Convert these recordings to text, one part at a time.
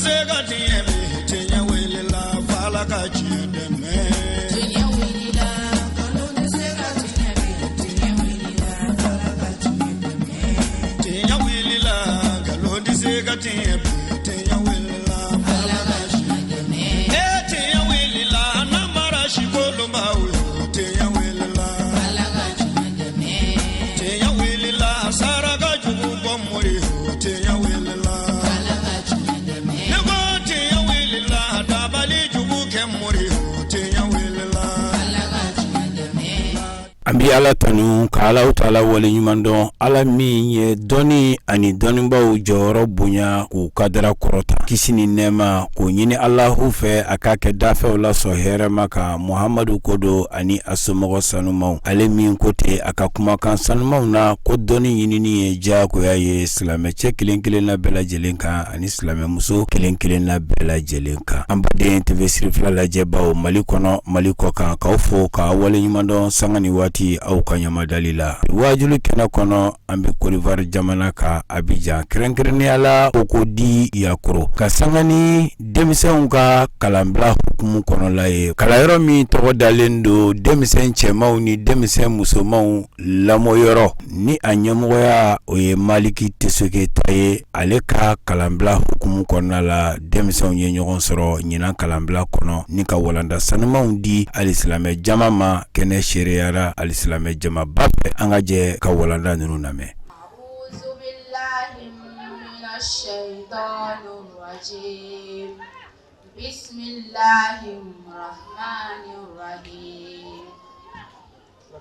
se ka tiɲɛ bi, tiɲɛ wulila f'Ala ka tiɲɛ dɛmɛ. Tiɲɛ wulila, nkalon tɛ se ka tiɲɛ bi, tiɲɛ wulila f'Ala ka tiɲɛ dɛmɛ. Tiɲɛ wulila, nkalon tɛ se ka tiɲɛ bi, tiɲɛ wulila f'Ala ka tiɲɛ dɛmɛ. E tiɲɛ wulila, namara si kolonbaw yo, tiɲɛ wulila. Ala ka tiɲɛ dɛmɛ. Tiɲɛ wulila, saraka jugu bɔ mori yo, tiɲɛ wulila. Ala ka tiɲɛ dɛmɛ. Ne ko tiɲɛ wulila, dabali jugu kɛ mori yo, tiɲɛ wulila. Ala ka tiɲɛ dɛmɛ. An bɛ Ala tanu ka Ala taala waleɲuman dɔn, Ala min ye dɔnni ani dɔnnibaw jɔyɔrɔ bonya k'u kadara kɔrɔta. Kisi ni nɛɛma k'o ɲini Alahu fɛ, a k'a kɛ dafɛw la sɔn hɛrɛma kan Muhamadu kodo ani a somɔgɔ sanumaw, ale min ko ten a ka kumakan sanumaw na ko dɔnni ɲinini ye diyagoya ye silamɛcɛ kelen kelenna bɛɛ lajɛlen kan ani silamɛmuso kelen kelenna bɛɛ lajɛlen kan. An baden TV Sirifila lajɛbaw Mali kɔnɔ, Mali kɔ kan, k'aw fo k'aw waleɲuman dɔn sanga ni waati aw ka ɲamadali la. Waajuli kɛnɛ kɔnɔ, an bɛ Côte jamana kan, Abidjan, kɛrɛnkɛrɛnnenya la Cocody Yakoro, ka sanga ni denmisɛnw ka kalanbila hukumu kɔnɔla ye, kalanyɔrɔ min tɔgɔ dalen don denmisɛn cɛmanw ni denmisɛn musomanw lamɔyɔrɔ, ni a ɲɛmɔgɔya o ye Maliki Tesoke ta ye. Ale ka kalanbila hukumu kɔnɔna la, denmisɛnw ye ɲɔgɔn sɔrɔ ɲinan kalanbila kɔnɔ ni ka walanda sanumanw di alisilamɛ jama ma. Kɛnɛ seereyara alisilamɛ jamaba fɛ. An ka jɛ ka walanda ninnu lamɛn. أعوذ بالله من الشيطان الرجيم بسم الله الرحمن الرحيم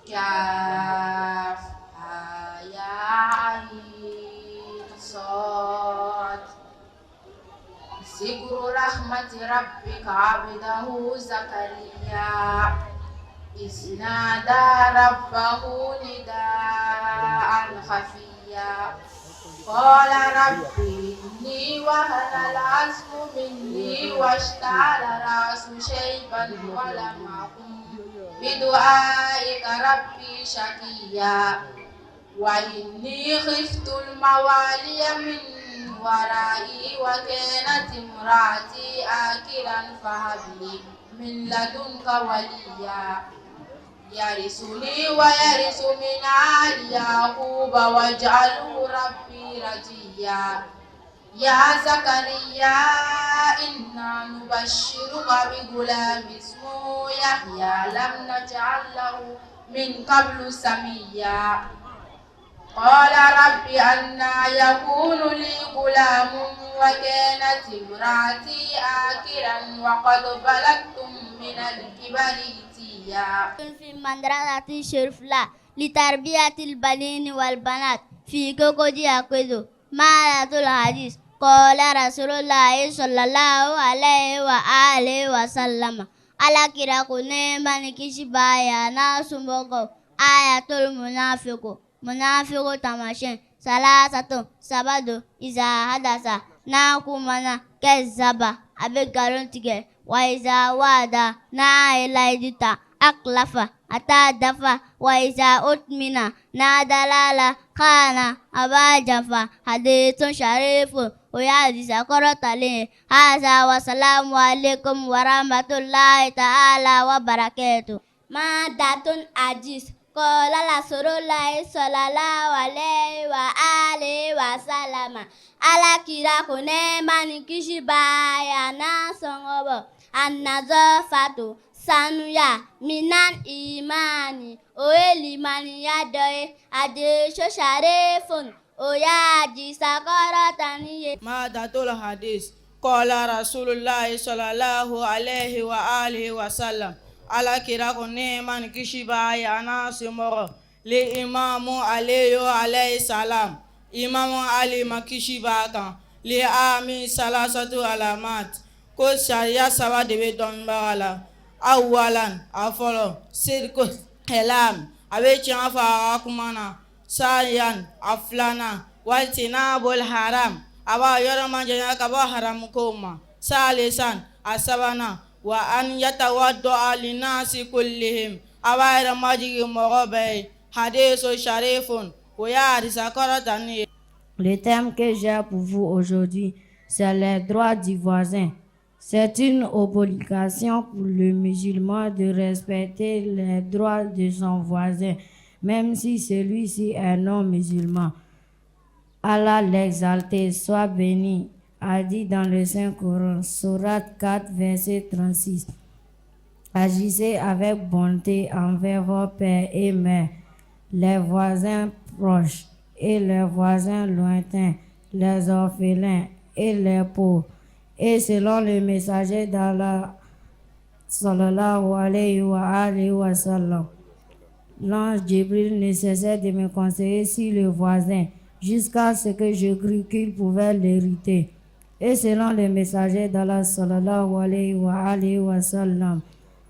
كاف ها يا عين صاد ذكر رحمة ربك عبده زكريا إذ نادى ربه نداء خفيا قال رب إني وهن العظم مني واشتعل الرأس شيبا ولم أكن بدعائك ربي شقيا وإني خفت الموالي من ورائي وكانت امرأتي عاقرا فهب لي من لدنك وليا يرثني ويرث من آل يعقوب واجعله ربي رضيا يا زكريا إنا نبشرك بغلام اسمه يحيى لم نجعل له من قبل سميا قال رب أنى يكون لي غلام وكانت امرأتي عاقرا وقد بلغت من الكبر عتيا. في مدرسة الشرفلة لتربية البنين والبنات في كوكودي أكويدو. مادة الحديث: قال رسول الله صلى الله عليه وآله وسلم, Ala kira ko, nɛɛma ni kisi b'a ye a n'a somɔgɔw, آية المنافق, munafiku taamasiyɛn, ثلاثة, saba don, إذا حدث, n'a kumana, كذب, a bɛ nkalon tigɛ, وإذا وعد, n'a ye layidu ta, أخلف, a t'a dafa, وإذا اؤتمن, n'a dala la, خان, a b'a janfa. حديث شريف, o y'a hadisa kɔrɔtalen ye. هذا والسلام عليكم ورحمة الله تعالى وبركاته. مادة الحديث: قال رسول الله صلى الله عليه وآله وسلم, Ala kira ko, nɛɛma ni kisi b'a ye a n'a sɔngɔ, النظافة, sanuya, من الإيمان, o ye limaniya dɔ ye. حديث شريف, o y'a hadisa kɔrɔtalen ye. مادة الحديث: قال رسول الله صلى الله عليه وآله وسلم, Ala kira ko, nɛɛma ni kisi b'a ye a n'a somɔgɔ, الإمام علي عليه السلام, Imamu Ali ma, kisi b'a kan, للعالم ثلاثة علامات, ko sariya saba de bɛ dɔnnibaga la. أولا, a fɔlɔ, صدق الكلام, a bɛ tiɲɛ fɔ a ka kuma na. ثانيا, a filanan, واجتناب الحرام, a b'a yɔrɔ majanya ka bɔ haramu kow ma. ثالثا, a sabanan, وأن يتواضع للناس كلهم, a b'a yɛrɛ majigin mɔgɔ bɛɛ ye. حديث شريف, o y'a hadisa kɔrɔtalen ye. Le thème que j'ai pour vous aujourd'hui, C'est les droits du voisin. C'est une obligation pour le musulman de respecter les droits de son voisin, même si celui-ci est non musulman. Allah l'exalté soit béni a dit dans le Saint-Coran, Sourate 4, verset 36. Agissez avec bonté envers vos pères et mères, les voisins proches et les voisins lointains, les orphelins et les pauvres. Et selon le messager d'Allah, صلى الله عليه وآله وسلم, l'ange Djibril ne cessait de me conseiller sur le voisin jusqu'à ce que je crus qu'il pouvait l'hériter. Et selon le messager d'Allah صلى الله عليه وآله وسلم,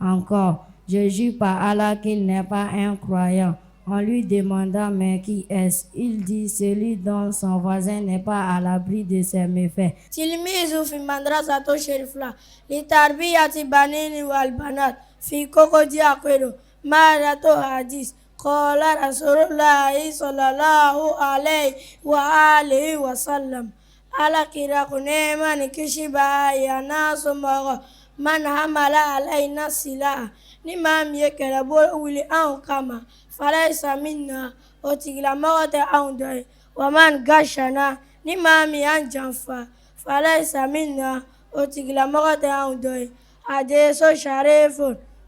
encore, je jure par Allah qu'il n'est pas un croyant. On lui demanda, mais qui est-ce? Il dit, celui dont son voisin n'est pas à l'abri de ses méfaits. تلميذ في مدرسة الشريفة لتربية البنين والبنات في كوكودي أكويدو مادة حديث قال رسول الله صلى الله عليه وآله وسلم Ala kira ko nɛɛma ni kisi b'a ye a n'a somɔgɔ من حمل علينا السلاح ni maa min ye kɛlɛbolo wuli anw kama فليس منا o tigilamɔgɔ tɛ anw dɔ ye ومن غشنا ni maa min y'an janfa فليس منا o tigilamɔgɔ tɛ anw dɔ ye حديث شريف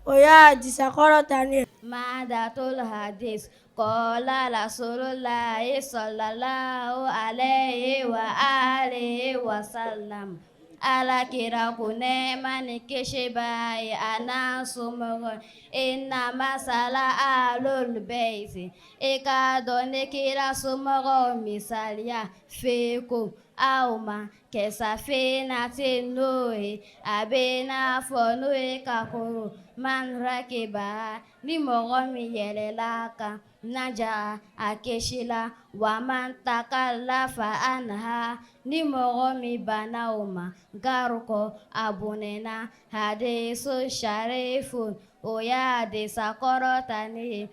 o y'a hadisa kɔrɔtalen ye. مادة الحديث قال رسول الله صلى الله عليه وآله وسلم Ala kira ko nɛɛma ni kisi b'a ye a n'a somɔgɔ إن مثل أهل البيت i k'a dɔn ne kira somɔgɔw misaliya فيكم aw ma كسفينة نوح a bɛ n'a fɔ Nuhu ka kurun من ركبها ni mɔgɔ min yɛlɛla a kan نجا a kisila ومن تخلف عنها ni mɔgɔ min banna o ma غرق a bɔnɛna حديث شريف o y'a hadisa kɔrɔtalen ye.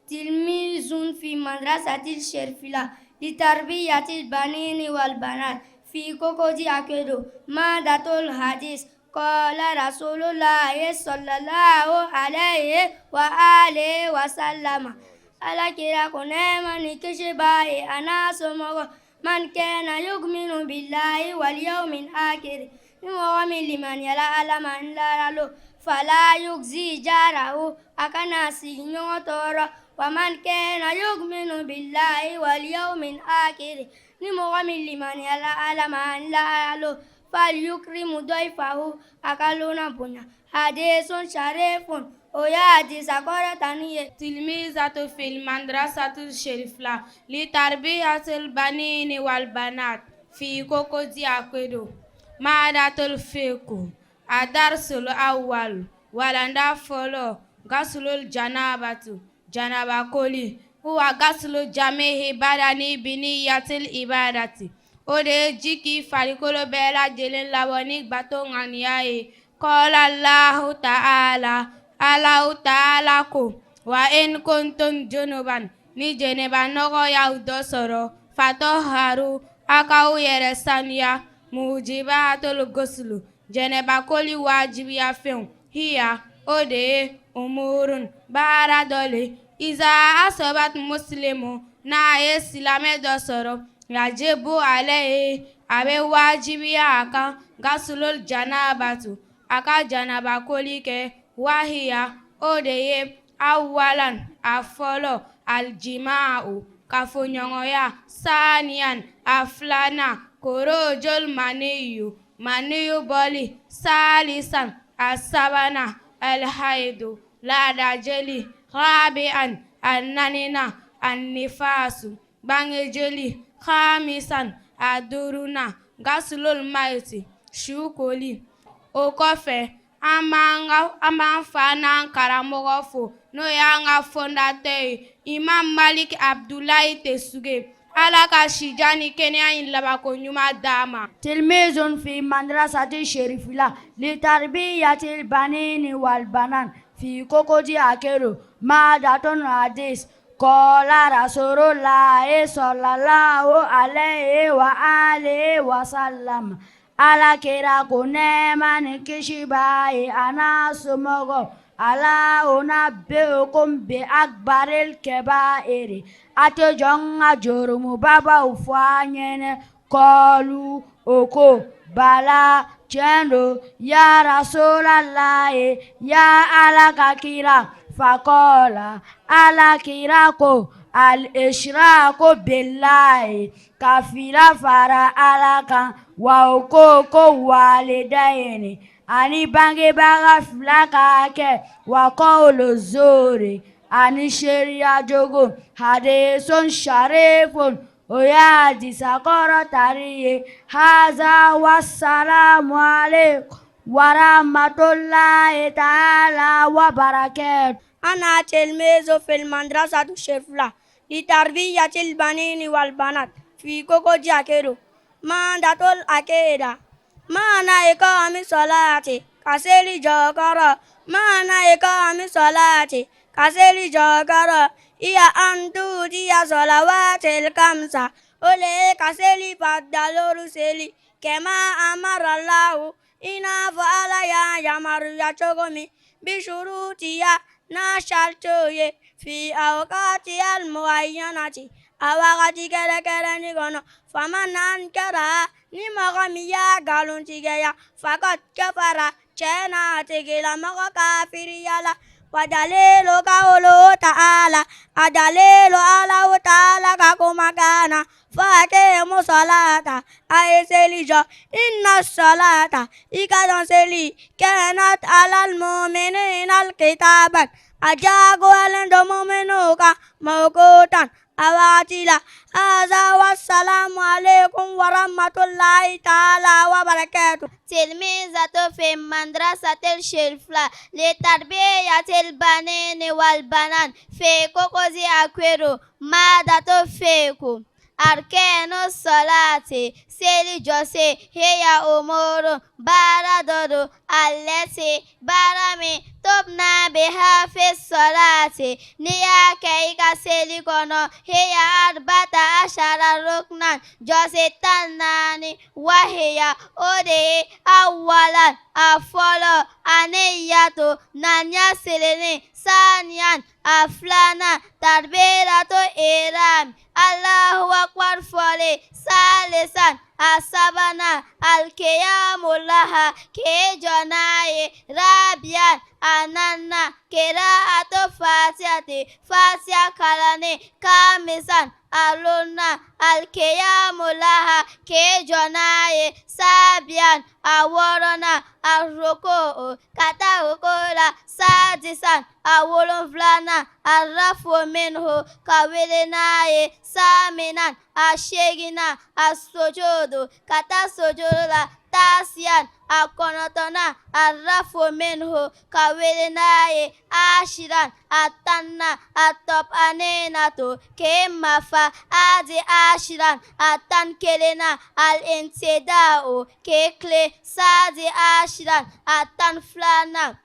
تلميذ في مدرسة الشرفلة لتربية البنين والبنات في كوكودي أكيدو مادة الحديث قال رسول الله صلى الله عليه وآله وسلم Ala kira ko nɛɛma ni kisi b'a ye a n'a somɔgɔ من كان يؤمن بالله واليوم الآخر ni mɔgɔ min limaniyala Ala ma n lahara فلا يؤذ جاره a kana sigiɲɔgɔn tɔɔrɔ ومن كان يؤمن بالله واليوم الآخر ni mɔgɔ min limaniyala Ala ma n lahara فليكرم ضيفه a ka lona bonya حديث شريف o y'a hadisa kɔrɔtalen ye. تلميذة في المدرسة الشريفة لتربية البنين والبنات في كوكودي أكويدو مادة الفقه الدرس الأول walanda fɔlɔ غسل الجنابة janaba koli هو غسل جميع بدن بنية العبادة o de ye ji k'i farikolo bɛɛ lajɛlen labɔ ni bato ŋaniya ye قال الله تعالى Alahu taala ko وإن كنتم جنبا ni jɛnɛba nɔgɔ y'aw dɔ sɔrɔ فتطهروا a k'aw yɛrɛ saniya موجبات الغسل jɛnɛba koli wajibiya fɛnw هي o de ye أمور baara dɔ le إذا أصابت المسلم n'a ye silamɛ dɔ sɔrɔ يجب عليه a bɛ wajibiya a kan غسل الجنابة a ka janaba koli kɛ وهي o de ye أولا a fɔlɔ الجماع kafoɲɔgɔnya ثانيا a filanan خروج المني maniyu bɔli ثالثا a sabanan الحيض laadajeli رابعا a naaninan النفاس bangejeli خامسا a duurunan غسل الميت su koli o kɔfɛ an b'an fa n'an karamɔgɔ fo n'o y'an ka fondateur ye Imam Malik Abdulayi Tesuge Ala ka sijan ni kɛnɛya in labanko ɲuman d'a ma. تلميذ في مدرسة الشريفلة لتربية البنين والبنات في كوكودي أكيرو مادة الحديث قال رسول الله صلى الله عليه وآله وسلم Ala kira ko nɛɛma ni kisi b'a ye a n'a somɔgɔw ala unabbiukum bi akbaril kebairi a tɛ jɔn ka jurumubabaw fɔ a ɲɛnɛ kɔlu o ko bala tiɲɛ don ya rasulalahi ya ala ka kira fakɔla ala kira ko al ishraku billahi ka fila fara ala kan wa o ko ko walidayini ani bangebaga fila ka hakɛ wa kawulu zuri ani seereya jugu hadisun sharifun o ye hadisa kɔrɔtalen ye haza wasalamu aleykum warahmatulahi taala wa barakatu. أنا تلميذ في المدرسة الشرفلة لتربية البنين والبنات في كوكو جاكيرو مادة العقيدة معنى إقام الصلاة كسيل جوكرة معنى إقام الصلاة كسيل جوكرة هي أن تؤدي صلوات الخمسة ole kaseli padaloru seli kema amara lahu i n'a fɔ ala y'a yamaruya cogo min bishurutiya n'a saritiw ye fi awqati almuayyanati a wagati kɛrɛnkɛrɛnnin kɔnɔ faman ankara ni mɔgɔ min y'a nkalontigiya fakad kafara tiɲɛ na a tigilamɔgɔ kafiriyala wadalilu kawulu ta'ala a dalilu Alahu ta'ala ka kumakan na fa aqimu salata a ye seli jɔ inna salata i k'a dɔn seli kanat alal mu'minina kitaban a diyagoyalen don muminuw kan mawqutan a wagati la haza wasalamu aleykum warahmatulahi taala wabarakatu. تلميذة في مدرسة الشرفلة لتربية البنين والبنات في كوكوزي أكويرو مادة فيكو أركان الصلاة seli jɔsen hiya umuru baara dɔ don alati baara min tubna biha fi salati n'i y'a kɛ i ka seli kɔnɔ hiya arbata ashara ruknan jɔsen 14 wahiya o de ye awalan a fɔlɔ aniyatu ŋaniya sirilen saniyan a filanan takbiratu ihram Allahu akbar fɔlen salisan a sabanan alkiyamu laha k'i jɔ n'a ye rabian a naaninan kiraatu fatihati fatiha kalanni kamisan a duurunan alkiyamu laha k'i jɔ n'a ye sabian a wɔɔrɔnan arruku ka taa ruku la sadisan a wolonfilanan arrafu minhu ka wuli n'a ye saminan a seeginnan asujudu ka taa sujudu la tasian a kɔnɔntɔnnan arrafu minhu ka wuli n'a ye ashiran a tannan atumaninatu k'i mafa hadi ashiran a 11nan al-i'tidalu k'i tilen sadi ashiran a 12nan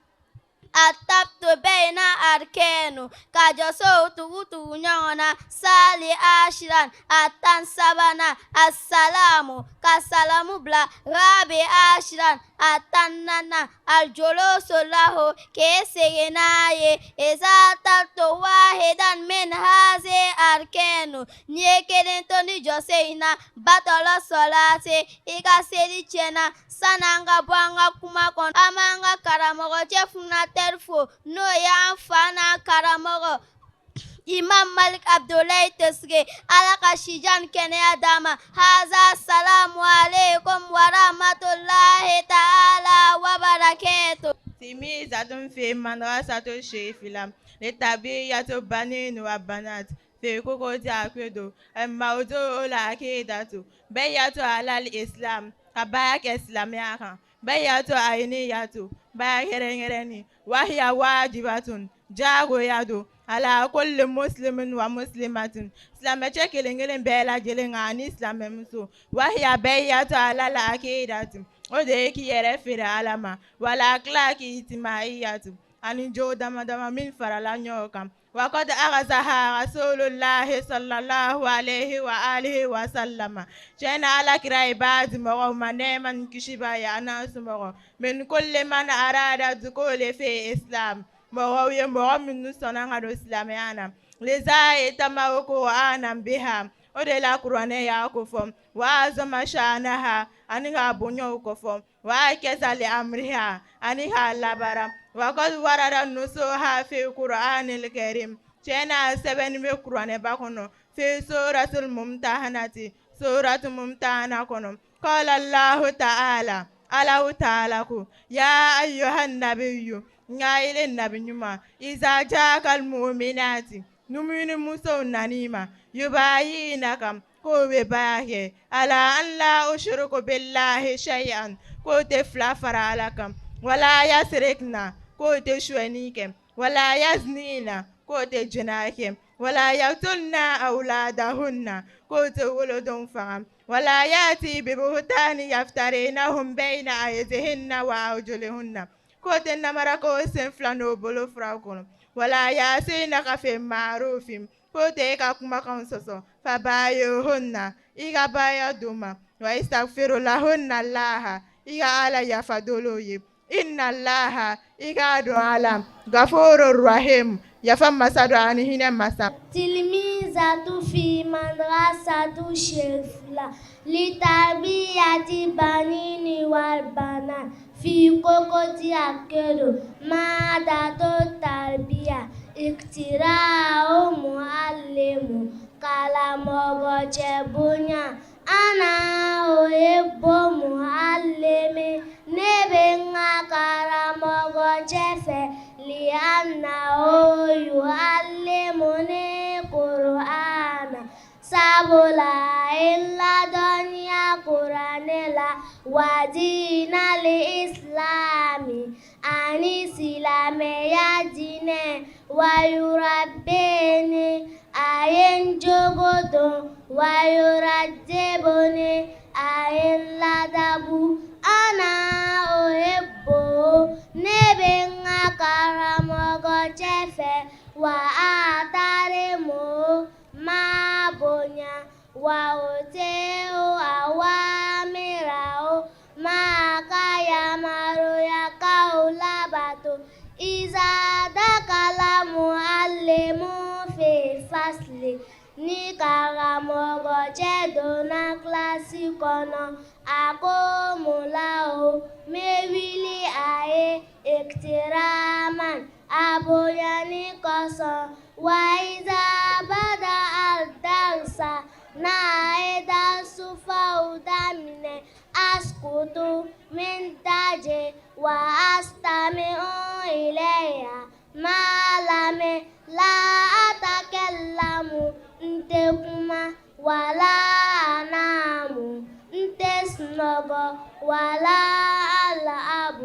atabtu bɛyina arkɛnu ka jɔsenw tugu-tugu ɲɔgɔn na sali ashiran a 13nan asalamu ka salamu bila rabi ashiran a 14nan aljulusu lahu k'i sigi n'a ye iza taraktu wahidan min hazi arkɛnu n'i ye kelen to ni jɔsen in na batala salati i ka seli tiɲɛna san'an ka bɔ an ka kuma kɔnɔ an b'an ka karamɔgɔ cɛ funatɛri fo n'o y'an fa n'an karamɔgɔ imam malik abdulayi tesige ala ka sijan kɛnɛya d'a ma haza salamu aleykum warahmatulahi taala wabarakɛtu. تلميذة في مدرسة الشريفلة لتربية البنين والبنات في كوكوتي أكويدو الموضوع العقيدة بيعة على الإسلام ka baara kɛ silamɛya kan bayatu ainiyatu baara kɛrɛnkɛrɛnni wahiya wajibatun jagoya don ala kulli muslimin wa muslimatin silamɛcɛ kelen kelen bɛɛ lajɛlen kan ani silamɛmuso wahiya bayatu ala la akidati o de ye k'i yɛrɛ feere ala ma wal akhlaki ijtimaiyatu ani jo dama dama min farala ɲɔgɔn kan وقد أخذها رسول الله صلى الله عليه وآله وسلم. Tiɲɛ na, Ala kira ye baya di mɔgɔw ma, nɛɛma ni kisi b'a ye a n'a somɔgɔw. من كل من أراد دخول في إسلام, mɔgɔw ye mɔgɔ minnu sɔnna ka don silamɛya na. لذا اهتم القرآن بها, o de la kuranɛ y'a ko fɔ. وعظم شأنها, ani k'a bonyaw kofɔ. وركز لأمرها, ani k'a labara. وقد ورد نصوصها في القرآن الكريم. Tiɲɛ na, sɛbɛnni bɛ kuranɛba kɔnɔ. في سورة الممتحنة, سورة ممتحنة kɔnɔ. قال الله تعالى, Alahu taala ko: يا أيها النبي, nka ile nabi ɲuman, إذا جاءك المؤمنات, numini musow nan'i ma, يبايعنك, k'o bɛ baya kɛ, على أن لا يشركن بالله شيئا, k'o tɛ fila fara Ala kan, ولا يسرقن, k'o tɛ sonyɛni kɛ, ولا يزنين, k'o tɛ jɛnɛya kɛ, ولا يقتلن أولادهن, k'o tɛ wolodenw faga, ولا يأتين ببهتان يفترينه بين أيديهن وأرجلهن, k'o tɛ namara k'o sen fila n'o bolo furaw kɔnɔ, ولا يعصينك في معروف, k'o tɛ e ka kumakan sɔsɔ, فبايعهن, i ka baya d'u ma, واستغفر لهن الله, i ka Ala yafa dolo ye. إن الله, i k'a dɔn Ala, غفور رحيم, yafa masa don ani hinɛ masa. تلميذة في مدرسة شرفلة لتربية البنين والبنات في كوكوتي أكيدو. مادة التربية اختراع معلم karamɔgɔ cɛ bonya. أنا أحب معلمي, ne bɛ n ka karamɔgɔ cɛ fɛ. لأنه يعلمني القرآن, sabula a ye n ladɔnniya kuranɛ la. ودين الإسلام, ani silamɛya diinɛ. ويربيني, a ye n jogo dɔn. ويؤدبني, a ye n ladabu. أنا أحبه, ne bɛ n ka karamɔgɔ cɛ fɛ. وأحترمه, n b'a bonya. وأطيع أوامره, n b'a ka yamaruyakanw labato. إذا دخل معلم في الفصل, ni karamɔgɔ cɛ donna kilasi kɔnɔ, أقوم له, n bɛ wuli a ye. احتراما, a bonyani kosɔn. وإذا بدأ الدرس, n'a ye darasufaw daminɛ, أسكت, n bɛ daje. وأستمع إليه, n b'a lamɛn. لا أتكلم, n tɛ kuma. ولا أنام, n tɛ sunɔgɔ. ولا ألعب,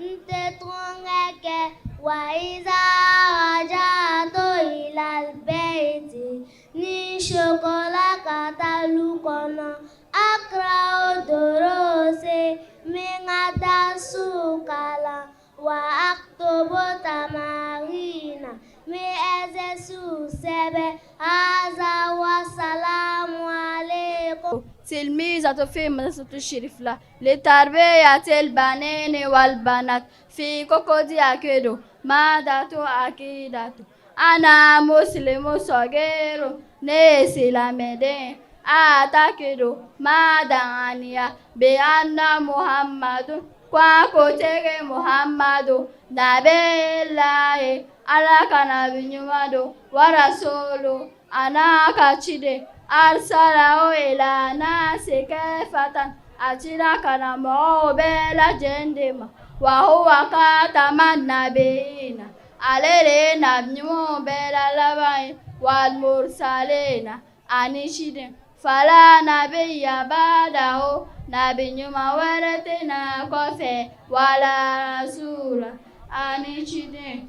n tɛ tulonkɛ kɛ. وإذا رجعت إلى البيت, ni sekola ka taa lu kɔnɔ, أقرأ دروسي, n bɛ n ka darisu kalan. وأكتب تمارين, n bɛ exercice sɛbɛn. هذا والسلام عليكم. تلميذة في مدرسة الشريفلة لتربية البنين والبنات في كوكودي أكيدو. مادة عقيدة أنا مسلم صغير, ne ye silamɛden. أعتقد, n b'a danganiya, بأن محمد, ko a ko tigi Muhammadu, نبي الله, Ala ka nabi ɲuman don, ورسوله, a n'a ka ciden. أرسله إلى الناس كافة, a cira ka na mɔgɔw bɛɛ lajɛlen de ma. وهو خاتم النبيين, ale de ye nabi ɲumanw bɛɛ la laban ye, والمرسلين, ani ciden. فلا نبي بعده, nabi ɲuman wɛrɛ tɛ na kɔfɛ, ولا رسول, ani ciden.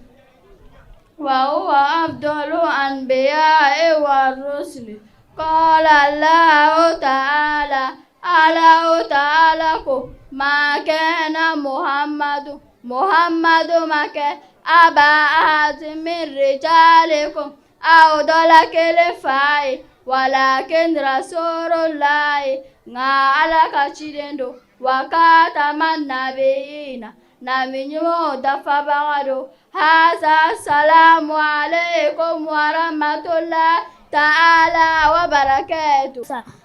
وهو أفضل الأنبياء والرسل. قال الله تعالى, Alahu taala ko: ما كان محمد, Muhammadu ma kɛ. Aba ahadin min rijalikum aw dɔ la kelen fa ye walakin rasulullahi nka ala ka ciden don wa kataman nabiyina nabi ɲumanw dafabaga don haza salamu aleykum warahmatullahi ta'ala wa barakatuh.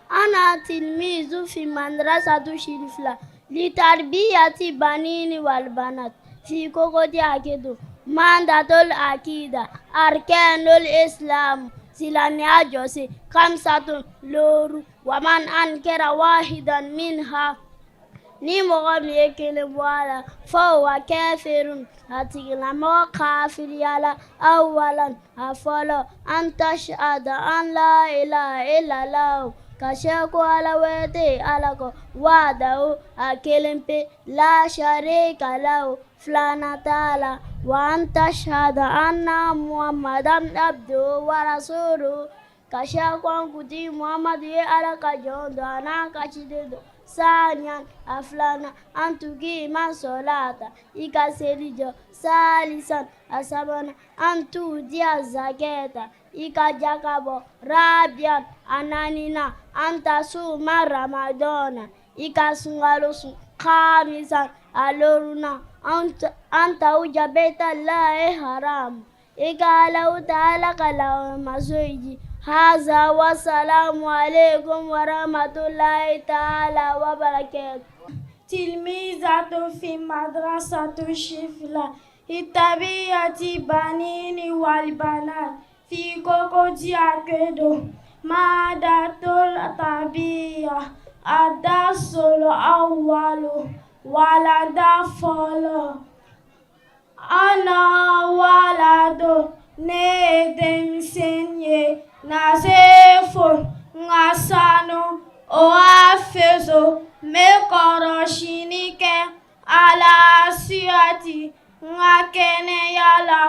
Ana tilmizu fi madrasatu Sherifila litarbiyati banini wal banat fi Cocody Akedo mandatul akida arkanul islam silamɛya jɔsen kamsatun looru waman ankara wahidan minha ni mɔgɔ min ye kelen bɔ a la fahuwa kafirun a tigilamɔgɔ kafiriyala awalan a fɔlɔ an tashhada an la ilaha illallah ka seere ko ala wɛrɛ tɛ yen ala kɔ wahdahu a kelen pe la sharika lahu filanan t'a la wa an tashhada anna muhammadan abduhu wa rasuluhu ka seere ko an kuntigi muhammadu ye ala ka jɔn don a n'a ka ciden don saniyan a filanan an tukima solata i ka seli jɔ salisan a sabanan an tudiya zakata i ka jaka bɔ rabian a naaninan an tasuma ramadana i ka sunkalo sun khamisan a loorunan an tahuja baitalahi haram i ka Alahu taala ka lahɔrɔmaso hiji haza wasalamu aleykum warahmatulahi taala wabarakatu. Tilmizatu fi madrasatu Sherifila litarbiyati banini wal banat fi Cocody Akedo madatul tabiya adasul awwalu walanda fɔlɔ ana walado ne ye denmisɛn ye nazifun n ka sanu o hafizu n bɛ kɔlɔsili kɛ ala sihati n ka kɛnɛya la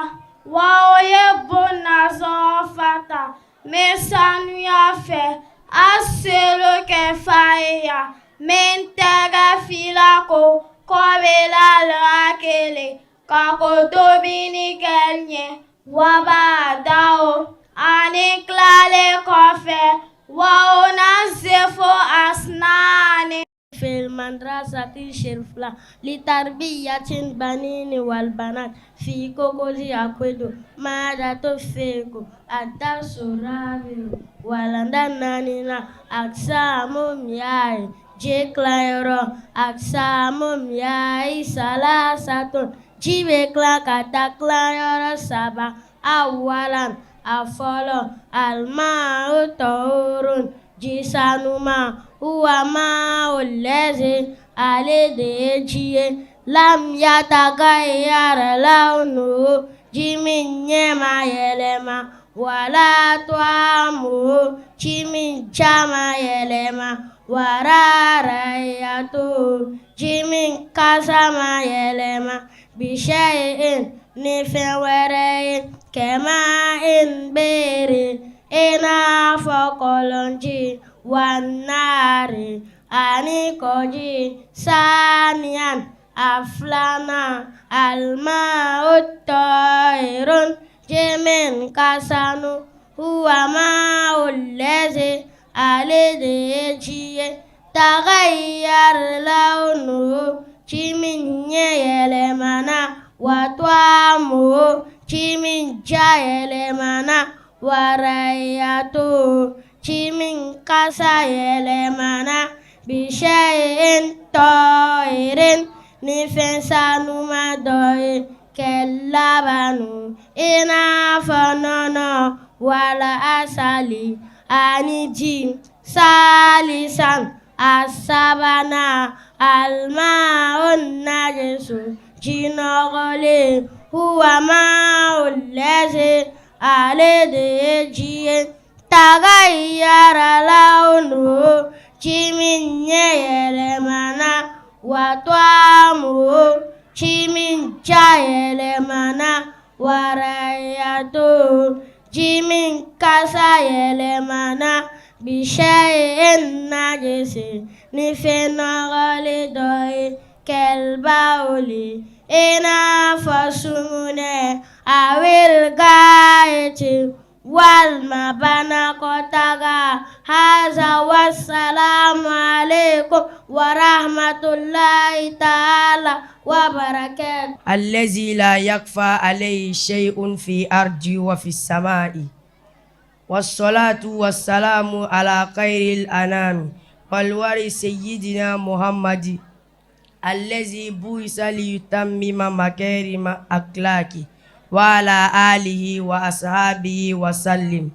wa o ye bon nazɔfata n bɛ sanuya fɛ a selo kɛ fa ye ya n bɛ n tɛgɛ fila ko kɔbela la kelen ka ko dumuni kɛ ɲɛ wa b'a da o ani tilalen kɔfɛ wa o na se fo asinani. في المدرسة الشرفلة لتربية البنين والبنات في كوكوزي أكويدو ماذا تفيكو الدرس الرابع walanda naanina aksamu miyahi ji tilayɔrɔ aksamu miyahi salasatun ji bɛ tila ka taa tilayɔrɔ saba awalan a fɔlɔ almau tɔhurun ji sanuma huwa ma'u lɛzi ale de ye ji ye lam yatagayyar launuhu ji min ɲɛ ma yɛlɛma wala taamuhu ji min ja ma yɛlɛma wala raihatuhu ji min kasa ma yɛlɛma bishayin ni fɛn wɛrɛ ye kama'il bi'ri i n'a fɔ kɔlɔnji wa nahari ani kɔji saniyan a filanan alma'u tɔhirun ji min ka sanu huwa ma'u lɛzi ale de ye ji ye tagayyar launuhu ji min ɲɛ yɛlɛmana wa taamuhu ji min ja yɛlɛmana wa raihatuhu ji min kasa yɛlɛmana bishayin tɔhirin ni fɛn sanuma dɔ ye kɛlabanu i n'a fɔ nɔnɔ wala asali ani ji salisan a sabanan alma'u najisu ji nɔgɔlen huwa ma'u lɛzi ale de ye ji ye tagayyara launuhu ji min ɲɛ yɛlɛmana wa taamuhu ji min ja yɛlɛmana wa raihatuhu ji min kasa yɛlɛmana bishayin najisi ni fɛn nɔgɔlen dɔ ye kɛlbawuli I n'a fɔ sugunɛ awil gaiti walima banakɔtaga haza wasalamu aleykum warahmatulahi taala wa barakatu. Allazi la yakfa alayhi shay'un fi ardi wa fi samai wassalatu wassalamu ala khairil anami walwari sayyidina muhammadi allazi buisa liyutammima makarima akhlaqi wa ala alihi wa ashabihi wa sallim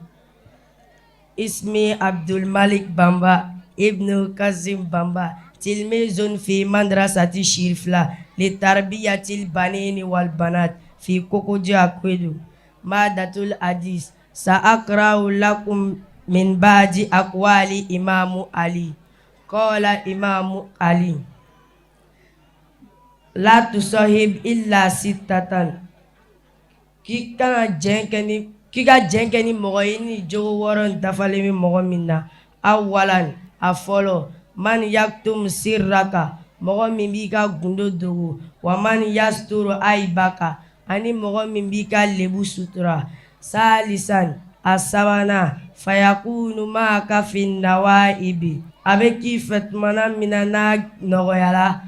ismi abdul malik bamba ibnu kazim bamba tilmizun fi madrasati shirifla litarbiyatil banini wal banat fi Cocody Akouédo madatul hadis sa'akra'u lakum min ba'di aqwali imamu ali qala imamu ali la tusahib illa sittatan k'i kana jɛn kɛ ni k'i ka jɛn kɛ ni mɔgɔ ye ni jogo wɔɔrɔ in dafalen bɛ mɔgɔ min na awalan a fɔlɔ man yaktum sirraka mɔgɔ min b'i ka gundo dogo wa man yasturu aibaka ani mɔgɔ min b'i ka lebu sutura salisan a sabanan fayakunu ma'aka fi nawaibi a bɛ k'i fɛ tumana min na n'a nɔgɔyara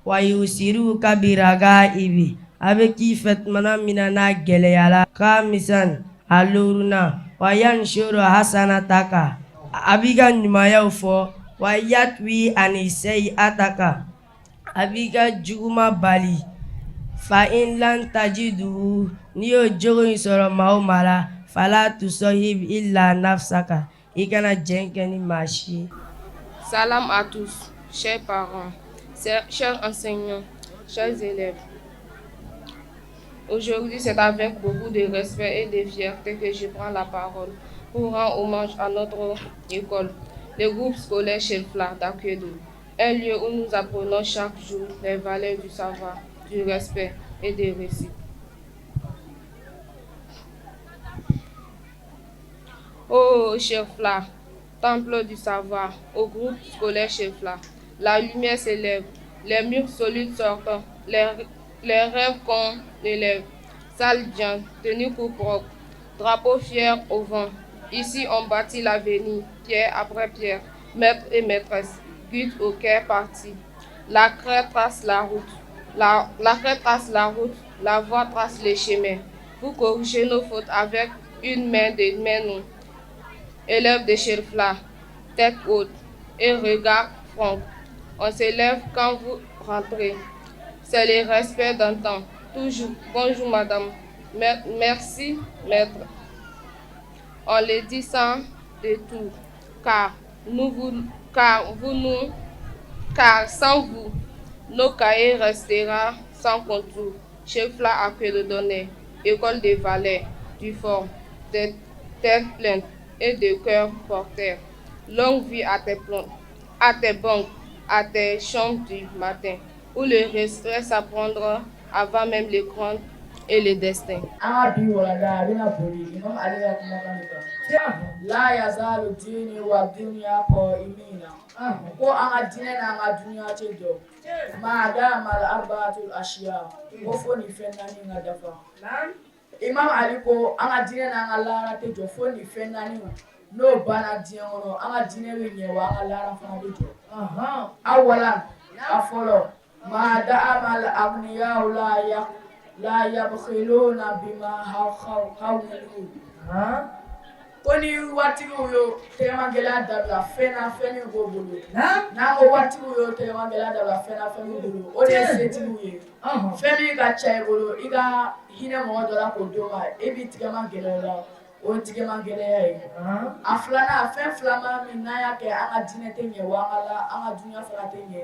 wa yusiruka biragaibi a bɛ k'i fɛ tumana min na n'a gɛlɛyara kamisan a duurunan wa yanshuru hasanataka a b'i ka ɲumanyaw fɔ wa yatwi ani sayiataka a b'i ka juguman bali fa in lam tajiduhu n'i y'o jogo in sɔrɔ maa o maa la fala tusahib illa nafsaka i kana jɛn kɛ ni maa si ye. Salam à tous, chers parents, chers enseignants, chers élèves. Aujourd'hui, c'est avec beaucoup de respect et de fierté que je prends la parole pour rendre hommage à notre école, le groupe scolaire Cherifla d'Akouédo, un lieu où nous apprenons chaque jour les valeurs du savoir, du respect et de réussite. Oh, Cherifla, temple du savoir, au groupe scolaire Cherifla, la lumière s'élève, les murs solides sortent, les rêves qu'on élève. Salle bien, tenue pour propre, drapeau fier au vent. Ici, on bâtit l'avenir, pierre après pierre, maître et maîtresse, guide au cœur parti. La craie trace la route, la craie trace la route, la voix trace les chemins. Vous corrigez nos fautes avec une main de main, nous. Élèves de Cherifla, tête haute et regard franc. On s'élève quand vous rentrez. C'est le respect d'antan. Toujours. Bonjour madame. Merci maître. On le dit sans détour, car nous vous, car vous nous, car sans vous, nos cahiers restera sans contour. Cherifla a que le donner. École de valeurs, du fort, de tête pleine et de cœur porteur. Longue vie à tes plantes, à tes banques, à tes chambres du matin, où le respect s'apprendra avant même l'écran et le destin. An ka bi walanda a bɛna boli Imam Ali ka kumakan de kan la yazalu dini wa dunya qa'imina ko an ka diinɛ n'an ka dunya tɛ jɔ ma dama al arba'atul ashiya ko fo nin fɛn naani ka dafa. Imam Ali ko an ka diinɛ n'an ka lahara tɛ jɔ fo nin fɛn naani n'o banna diɲɛ kɔnɔ, an ka diinɛ bɛ ɲɛ wa an ka lahara fana bɛ jɔ. Awalan, a fɔlɔ, ma dama al agniya la ya la yabkhiluna bima hawlu, ko ni waritigiw y'o tɛgɛmagɛlɛya dabila fɛn na fɛn min b'o bolo. N'an ko waritigiw y'o tɛgɛmagɛlɛya dabila fɛn na fɛn min bolo, o de ye setigiw ye. Fɛn min ka ca i bolo, i ka hinɛ mɔgɔ dɔ la k'o d'o ma, e b'i tɛgɛma gɛlɛya o la, o ye tɛgɛma gɛlɛya ye. A filanan, fɛn filanan min n'an y'a kɛ an ka diinɛ tɛ ɲɛ wa an ka la an ka dunya fana tɛ ɲɛ,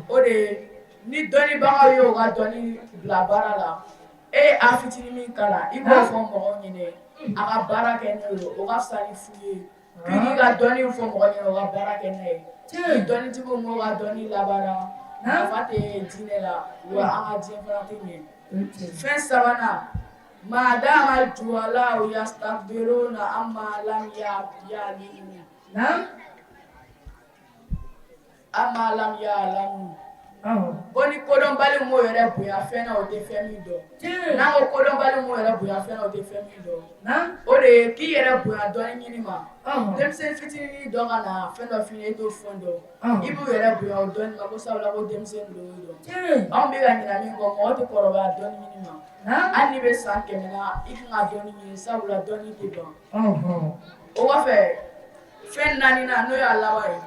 o de ye ni dɔnnibagaw ye u ka dɔnni bila baara la. E ye a fitinin min kalan, i b'o fɔ mɔgɔw ɲɛnɛ a ka baara kɛ n'o ye, o ka fisa ni fu ye. K'i k'i ka dɔnni fɔ mɔgɔ ɲɛna o ka baara kɛ n'a ye, ni dɔnnitigiw m'o ka dɔnni labaara, nafa tɛ diinɛ la wa an ka diɲɛ fana tɛ ɲɛ. Fɛn sabanan, ma dama juwalaw yastakbiruna amma lam ya'lamu amma lam ya'lamu. Ko ni kodɔnbali m'o yɛrɛ bonya fɛn na, o tɛ fɛn min dɔn. N'an ko kodɔnbali m'o yɛrɛ bonya fɛn na, o tɛ fɛn min dɔn, o de ye k'i yɛrɛ bonya dɔnni ɲini ma. Denmisɛnnin fitinin dɔ ka na fɛn dɔ f'i ɲɛna, e t'o fɛn dɔn, i b'u yɛrɛ bonya o dɔnni ma, ko sabula ko denmisɛnnin don, o dɔn. Anw bɛ ka ɲinɛ min kɔ, mɔgɔ tɛ kɔrɔbaya dɔnni ɲini ma. Hali n'i bɛ san 100 na, i kan ka dɔnni ɲini, sabula dɔnni tɛ ban. O kɔfɛ, fɛn naaninan, n'o y'a laban ye,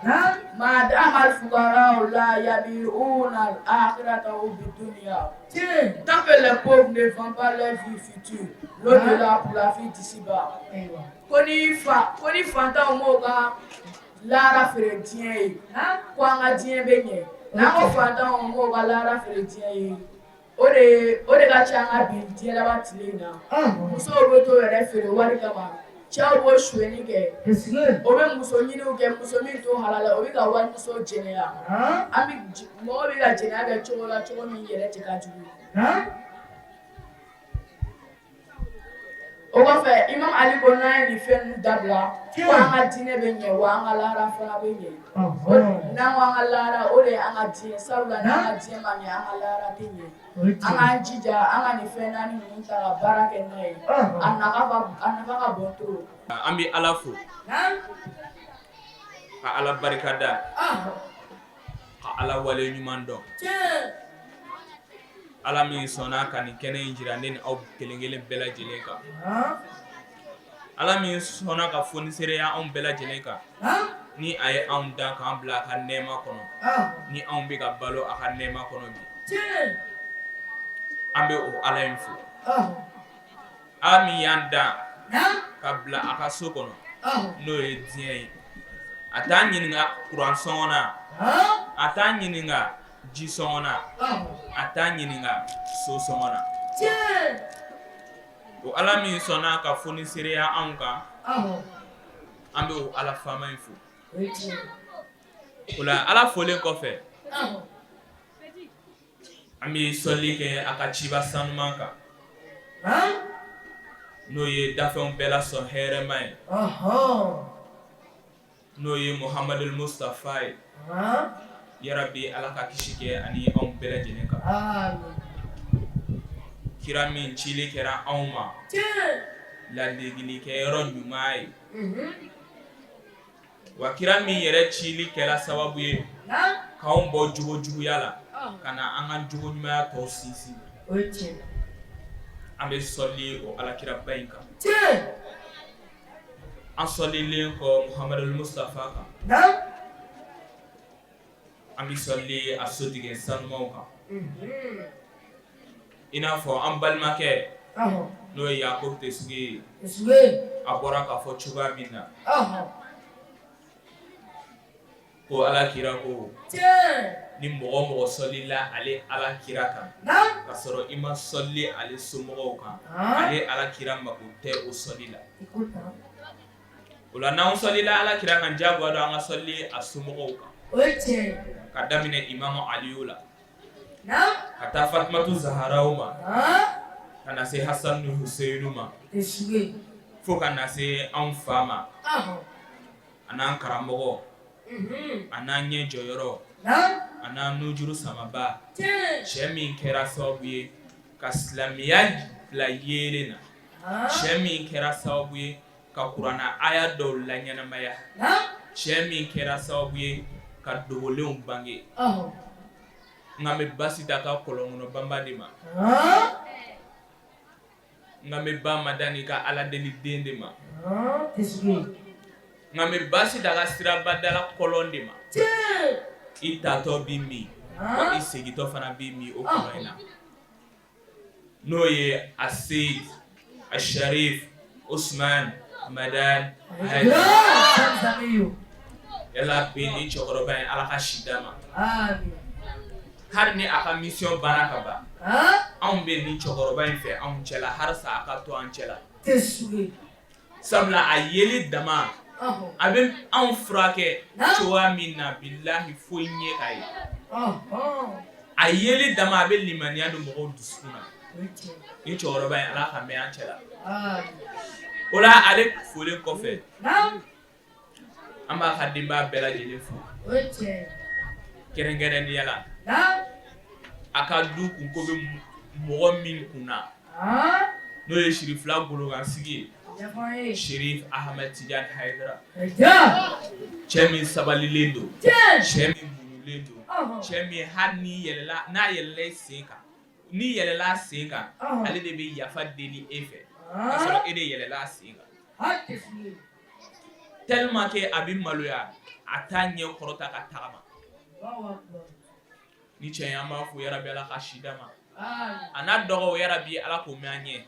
madama fukaraw la yabiuna akhiratahum bidunya, tant que les pauvres ne vendent pas leur vie future l'au-delà pour la vie d'ici-bas. Ko ni fantanw m'o ka lahara feere diɲɛ ye, ko an ka diɲɛ bɛ ɲɛ. N'an ko fantanw m'o ka lahara feere diɲɛ ye, o de ka ca an ka bi diɲɛ laban tile in na. Musow bɛ t'o yɛrɛ feere wari kama, cɛw b'o sonyɛni kɛ, o bɛ muso ɲiniw kɛ, muso min t'o halala, o bɛ ka walimuso jɛnɛya. An bɛ mɔgɔw bɛ ka jɛnɛya kɛ cogo la, cogo min yɛrɛ cɛ ka jugu. O kɔfɛ, Imam Ali ko n'an ye nin fɛn ninnu dabila, ko an ka diinɛ bɛ ɲɛ, wa an ka lahara fana bɛ ɲɛ. N'an ko an ka lahara, o de ye an ka diɲɛ, sabula n'an ka diɲɛ ma ɲɛ, an ka lahara tɛ ɲɛ. An k'an jija an ka nin fɛn naani ninnu ta ka baara kɛ n'a ye, a nafa ka bon trop. An bɛ Ala fo, ka Ala barikada, ka Ala wale ɲuman dɔn, Ala min sɔnna ka nin kɛnɛ in jira ne ni aw kelen kelen bɛɛ lajɛlen kan, Ala min sɔnna ka fonisereya anw bɛɛ lajɛlen kan, ni a ye anw dan k'an bila a ka nɛɛma kɔnɔ, ni anw bɛ ka balo a ka nɛɛma kɔnɔ bi, an bɛ o Ala in fo. Ala min y'an dan ka bila a ka so kɔnɔ, n'o ye diɲɛ ye, a t'an ɲininka kuran sɔngɔ na, a t'an ɲininka ji sɔngɔ na, a t'an ɲininka so sɔngɔ na. O Ala min sɔnna ka fonisereya anw kan, an bɛ o Ala faama in fo. O la, Ala folen kɔfɛ, an bɛ sɔli kɛ a ka ciba sanuman kan, n'o ye dafɛnw bɛɛ la sɔn hɛrɛma ye, n'o ye Muhamadul Mustafa ye. Yarabi, Ala ka kisi kɛ ani anw bɛɛ lajɛlen kan. Kira min cili kɛra anw ma ladegelikɛyɔrɔ ɲuman ye, wa kira min yɛrɛ cili kɛra sababu ye k'anw bɔ jogo juguya la ka na an ka jogo ɲumanya tɔ sinsin, an bɛ sɔli o alakiraba in kan. An sɔlilen kɔ Muhamadul Mustafa kan, an bɛ sɔli a sotigɛ sanumaw kan, i n'a fɔ an balimakɛ, n'o ye Yakubu Tesuge ye, a bɔra k'a fɔ cogoya min na ko ala kira ko ni mɔgɔ mɔgɔ sɔlila ale ala kira kan ka sɔrɔ i ma sɔli ale somɔgɔw kan, ale ala kira mako tɛ o sɔli la. O la, n'an sɔlila ala kira kan, jagoya don an ka sɔli a somɔgɔw kan, ka daminɛ Imamu Aliyu la ka taa Fatumatu Zaharaw ma, ka na se Hasan ni Huseyinu ma, fo ka na se anw fa ma, a n'an karamɔgɔ, a n'an ɲɛ jɔyɔrɔ, a n'an nujuru samaba, cɛ min kɛra sababu ye ka silamɛya bila yeelen na, cɛ min kɛra sababu ye ka kuranna aya dɔw laɲɛnamaya, cɛ min kɛra sababu ye ka dogolenw bange. N kan bɛ Basita ka kɔlɔnkɔnɔ banba de ma, n kan bɛ ba Madani ka ala deli den de ma, n kan bɛ Basita ka sirabadala kɔlɔn de ma. I tatɔ b'i min, wa i segintɔ fana b'i min o kɔlɔn in na, n'o ye Aseyid Asharif Usman Madani. Yala bi ni cɛkɔrɔba in, Ala ka si d'a ma. Hali ni a ka mission banna ka ban, anw bɛ ni cɛkɔrɔba in fɛ anw cɛla, halisa a ka to an cɛla, sabula a yeli dama a bɛ anw furakɛ cogoya min na, bilahi, foyi ɲɛ k'a ye. A yeli dama a bɛ limaniya don mɔgɔw dusukun na. Ni cɛkɔrɔba in, Ala ka mɛn an cɛla. O la, ale folen kɔfɛ, an b'a ka denbaya bɛɛ lajɛlen fo, kɛrɛnkɛrɛnnenya la. A ka du kunko bɛ mɔgɔ min kunna, n'o ye Sirifila golokansigi ye, Sherif Ahmed Tidiane Haidara, cɛ min sabalilen don, cɛ min muɲulen don, cɛ min hali n'i yɛlɛla, n'a yɛlɛla i sen kan, n'i yɛlɛla a sen kan, ale de bɛ yafa deli e fɛ, k'a sɔrɔ e de yɛlɛla a sen kan. Tellement que a bɛ maloya, a t'a ɲɛ kɔrɔta ka tagama. Ni cɛ in an b'a fo yarabi Ala ka si d'a ma, a n'a dɔgɔw yarabi Ala k'o mɛn an ɲɛ,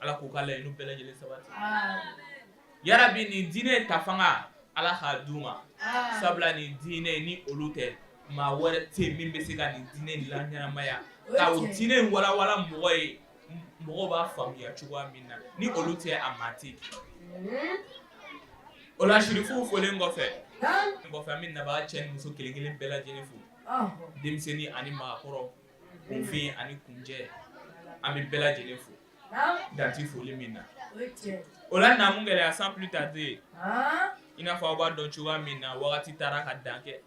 Ala k'u ka laɲini bɛɛ lajɛlen sabati, yarabi nin diinɛ ta fanga Ala k'a d'u ma, sabula nin diinɛ ni olu tɛ maa wɛrɛ tɛ min bɛ se ka nin diinɛ laɲɛnamaya ka o diinɛ in walawala mɔgɔ ye, mɔgɔw b'a faamuya cogoya min na, ni olu tɛ a maa tɛ. O la sirifuw folen kɔfɛ an bɛ nabaga cɛ ni muso kelen kelen bɛɛ lajɛlen fo, denmisɛnnin ani maakɔrɔ, kunfin ani kunjɛ, an bɛ bɛɛ lajɛlen fo dan tɛ foli min na. O la na mun gɛlɛya sans plus tarder, i n'a fɔ aw b'a dɔn cogoya min na, wagati taara ka dan kɛ.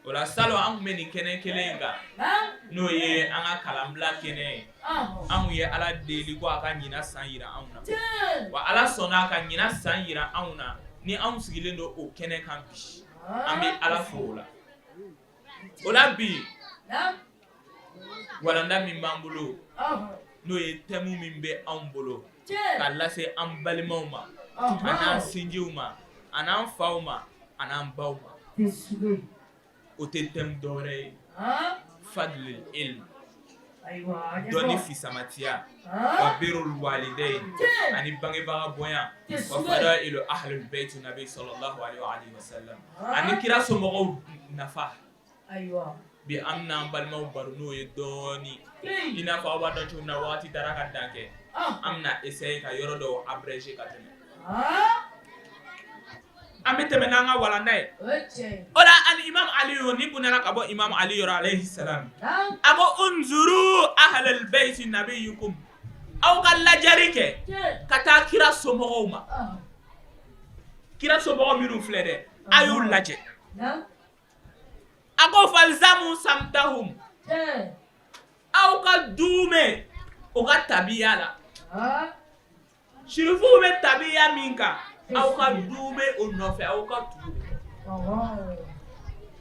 O la salon an tun bɛ nin kɛnɛ kelen in kan, n'o ye an ka kalanbila kɛnɛ ye. An ye Ala deli ko a ka ɲinan san jira anw na, wa Ala sɔnna a ka ɲinan san jira anw na. Ni anw sigilen don o kɛnɛ kan bi, an bɛ Ala fo o la. O la bi walanda min b'an bolo, n'o ye thème min bɛ anw bolo ka lase an balimaw ma, an'an sinjiw ma, an'an faw ma, an'an baw ma, o tɛ thème dɔwɛrɛ ye fadlul ilm, dɔnni fisamatiya, wa birrul walidayn, ani bangebaga bonya, wa fadailu ahlul bayt nabi sallallahu alaihi wa sallam, ani kira somɔgɔw nafa. Bi an bɛna an balimaw baro n'o ye dɔɔnin. I n'a fɔ aw b'a dɔn cogo min na, wagati taara ka dan kɛ, an bɛna essayer ka yɔrɔ dɔw abréger ka tɛmɛ. An bɛ tɛmɛ n'an ka walanda ye. O la ali imam Ali ni bonyana ka bɔ imam Ali yɔrɔ alayhi salam, a ko unzuru ahlal bayti nabiyikum, aw ka lajɛli kɛ ka taa kira somɔgɔw ma. Kira somɔgɔw minnu filɛ dɛ, a y'u lajɛ. A ko falzamu samtahum, aw ka duumɛ o ka tabiya la. Sirifuw bɛ tabiya min kan, aw ka duumɛ o nɔfɛ, aw ka tugu.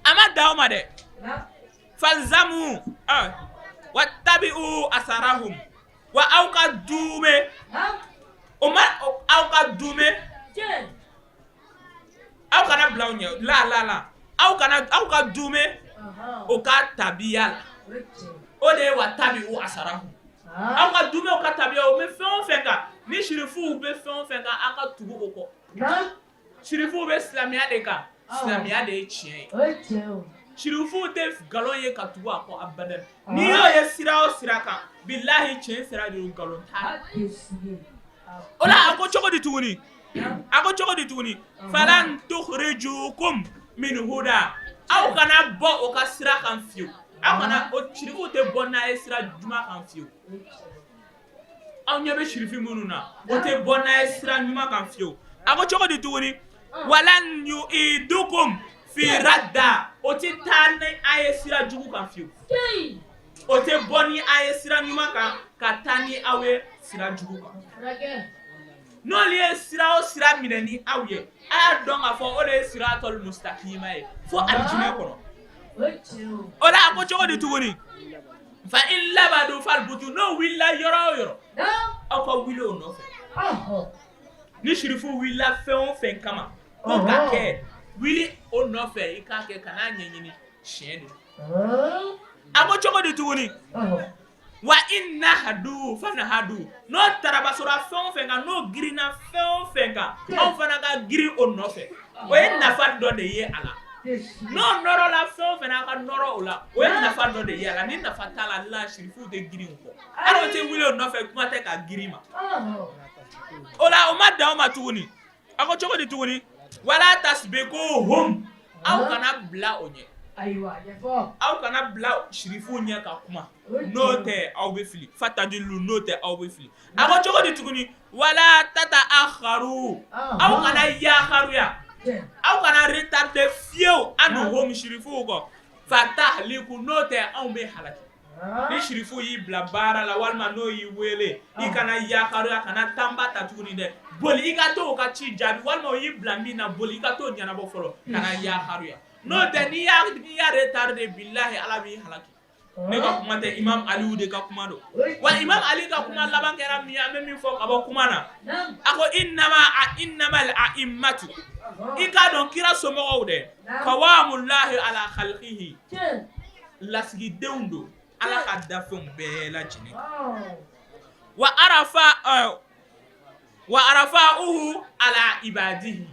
A ma dan o ma dɛ, falzamu wattabi'u asarahum, wa aw ka duumɛ o ma, aw ka duumɛ, aw kana bila u ɲɛ la la la, aw kana, aw ka duumɛ o ka tabiya la. O de ye wattabi'u asarahum, aw ka duumɛ o ka tabiya, o bɛ fɛn o fɛn kan, ni sirifuw bɛ fɛn o fɛn kan, aw ka tugu o kɔ. Sirifuw bɛ silamɛya de kan, silamɛya de ye tiɲɛ ye. Sirifuw tɛ nkalon ye ka tugu a kɔ abada. N'i y'o ye sira o sira kan, bilahi tiɲɛ sira de don, nkalon t'a la. O la a ko cogo di tuguni? A ko cogo di tuguni? Falan tukhrijukum min huda, aw kana bɔ o ka sira kan fiyewu. Aw kana o sirifuw tɛ bɔ n'a ye sira ɲuman kan fiyewu. Aw ɲɛ bɛ sirifi minnu na, o tɛ bɔ n'a ye sira ɲuman kan fiyewu. A ko cogo di tuguni? Walan yu'idukum fi radda, o tɛ taa ni a ye sira jugu kan fiyewu. O tɛ bɔ ni a ye sira ɲuman kan ka taa ni aw ye sira jugu kan. N'olu ye sira o sira minɛ ni aw ye, a y'a dɔn k'a fɔ o de ye siratal mustakima ye fo alijinɛ kɔnɔ. O la a ko cogo di tuguni? Fa in labadu falbutu, n'o wulila yɔrɔ o yɔrɔ, aw ka wuli o nɔfɛ. Ni sirifu wulila fɛn o fɛn kama ko ka kɛ, wuli o nɔfɛ i k'a kɛ, kan'a ɲɛɲini, tiɲɛ don. A ko cogo di tuguni? Wa in nahadu fanhadu, n'o tarabasora fɛn o fɛn kan, n'o girinna fɛn o fɛn kan, aw fana ka girin o nɔfɛ. O ye nafa dɔ de ye a la. N'o nɔrɔla fɛn o fɛn na, aw ka nɔrɔ o la, o ye nafa dɔ de ye a la. Ni nafa t'a la, la sirifuw tɛ girin o kɔ, hali o tɛ wuli o nɔfɛ, kuma tɛ ka girin ma. O la o ma dan o ma tuguni. A ko cogo di tuguni? Wala tasbikuhum, aw kana bila o ɲɛ. Aw kana bila sirifuw ɲɛ ka kuma, n'o tɛ aw bɛ fili. Fatadilu, n'o tɛ aw bɛ fili. A ko cogo di tuguni? Wala tata akharu, aw kana yakaruya, aw kana retarder fiyewu anhum, sirifuw kɔ. Fatahliku, n'o tɛ anw bɛ halaki. Ni sirifu y'i bila baara la walima n'o y'i wele, i kana yakaruya, kana tanba ta tuguni dɛ, boli i ka t'o ka ci jaabi, walima o y'i bila min na, boli i ka t'o ɲɛnabɔ fɔlɔ, kana yakaruya. N'o tɛ n'i y'a retarder, bilahi Ala b'i halaki. Ne ka kuma tɛ, Imam Aliyu de ka kuma don. Wa Imam Ali ka kuma laban kɛra min ye, an bɛ min fɔ ka bɔ kuma na, a ko innama a innamal a'immatu, i k'a dɔn kira somɔgɔw dɛ, kawamulahi ala khalqihi, lasigidenw don Ala ka dafɛnw bɛɛ lajɛlen. Wa arafa wa arafa'uhu ala ibadihi,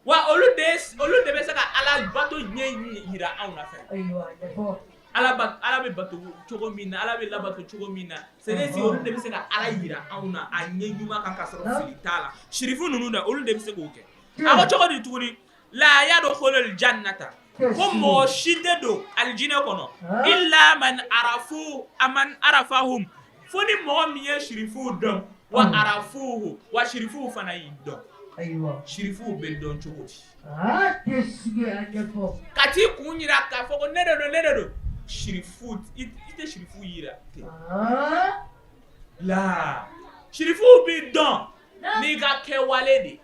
wa olu de bɛ se ka Ala bato ɲɛ yira anw na fɛ. Ala bɛ bato cogo min na, Ala bɛ labato cogo min na, c'est olu de bɛ se ka Ala yira anw na a ɲɛ ɲuman kan ka sɔrɔ fili t'a la. Sirifu ninnu dɛ, olu de bɛ se k'o kɛ. A ko cogo di tuguni? La yadkhulul jannata, ko mɔgɔ si tɛ don alijinɛ kɔnɔ, illa man arafu man arafahum, fo ni mɔgɔ min ye sirifuw dɔn, wa arafuhu, wa sirifuw fana y'i dɔn. Sirifuw bɛ dɔn cogo di? Ka t'i kun jira k'a fɔ ko ne de don, ne de don. Sirifu, i tɛ sirifu yira ten la. Sirifuw b'i dɔn n'i ka kɛwale de.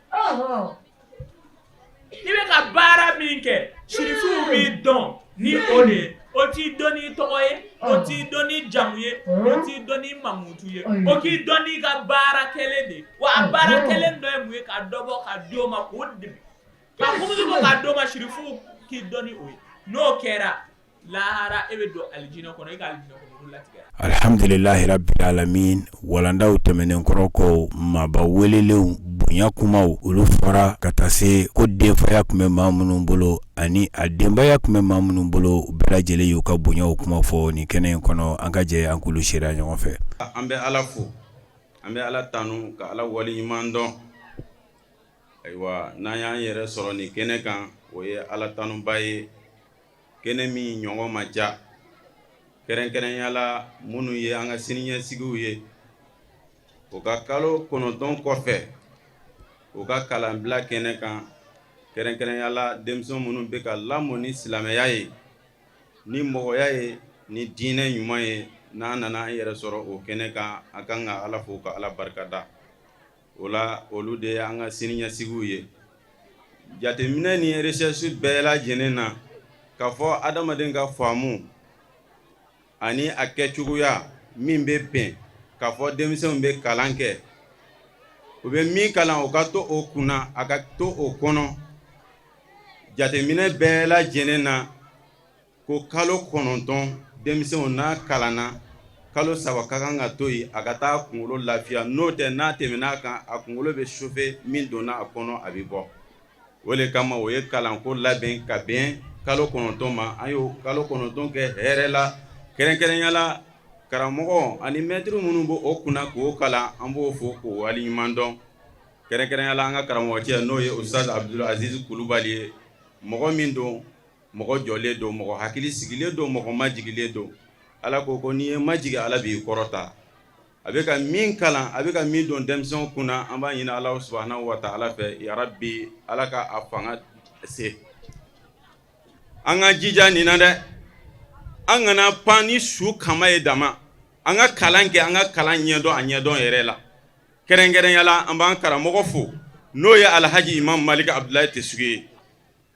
I bɛ ka baara min kɛ, sirifuw b'i dɔn ni o de ye. O t'i dɔn n'i tɔgɔ ye, o t'i dɔn n'i jamu ye, o t'i dɔn n'i mamutu ye, o k'i dɔn n'i ka baara kɛlen de ye. Wa a baara kɛlen dɔ ye mun ye? Ka dɔ bɔ ka di o ma, k'o dɛmɛ, ka kumusu bɔ ka d'o ma, sirifuw k'i dɔn ni o ye. N'o kɛra, lahara e bɛ don alijinɛ kɔnɔ, e ka alijinɛ kɔnɔ ko latigɛra. Alhamdulilahi rabbil alamin. Walandaw tɛmɛnen kɔrɔ kɔ, maaba welelenw bonya kumaw olu fɔra ka taa se ko denfaya tun bɛ maa minnu bolo ani a denbaya tun bɛ maa minnu bolo, u bɛɛ lajɛlen y'u ka bonyaw kuma fɔ nin kɛnɛ in kɔnɔ. An ka jɛ an k'olu seereya ɲɔgɔn fɛ. An bɛ Ala fo, an bɛ Ala tanu ka Ala waleɲuman dɔn. Ayiwa, n'an y'an yɛrɛ sɔrɔ nin kɛnɛ kan, o ye Ala tanuba ye. Kɛnɛ min ɲɔgɔn ma ca, kɛrɛnkɛrɛnya la minnu ye an ka siniɲɛsigiw ye, o ka kalo 9 kɔfɛ u ka kalanbila kɛnɛ kan, kɛrɛnkɛrɛnya la denmisɛn minnu bɛ ka lamɔ ni silamɛya ye, ni mɔgɔya ye, ni diinɛ ɲuman ye. N'an nana an yɛrɛ sɔrɔ o kɛnɛ kan, an kan ka Ala fo ka Ala barikada. O la, olu de ye an ka siniɲɛsigiw ye. Jateminɛ ni recherche bɛɛ lajɛlen na, k'a fɔ adamaden ka faamu ani a kɛcogoya min bɛ bɛn k'a fɔ denmisɛnw bɛ kalan kɛ, u bɛ min kalan, o ka to o kunna, a ka to o kɔnɔ. Jateminɛ bɛɛ lajɛlen na ko kalo 9 denmisɛnw n'a kalanna, kalo 3 ka kan ka to yen, a ka taa kunkolo lafiya. N'o tɛ, n'a tɛmɛna kan, a kunkolo bɛ chauffer, min donna a kɔnɔ a bɛ bɔ. O de kama o ye kalanko labɛn ka bɛn kalo 9 ma. An y'o kalo 9 kɛ hɛrɛ la. Kɛrɛnkɛrɛnya la, karamɔgɔ ani mɛtiri minnu b'o o kunna k'o kalan, an b'o fo k'o waleɲuman dɔn. Kɛrɛnkɛrɛnya la, an ka karamɔgɔcɛ, n'o ye Ustaz Abdul Aziz Kulubali ye, mɔgɔ min don, mɔgɔ jɔlen don, mɔgɔ hakili sigilen don, mɔgɔ majigilen don. Ala ko ko n'i ye majigin, Ala b'i kɔrɔta. A bɛ ka min kalan, a bɛ ka min don denmisɛnw kunna, an b'a ɲini Ala subahanahu wa taala fɛ, yarabi Ala ka a fanga se. An ka jija nin na dɛ, an kana pan ni su kama ye dama, an ka kalan kɛ, an ka kalan ɲɛdɔn, a ɲɛdɔn yɛrɛ la. Kɛrɛnkɛrɛnya la, an b'an karamɔgɔ fo, n'o ye Alhaji Imam Malik Abdulayi Tesuge ye.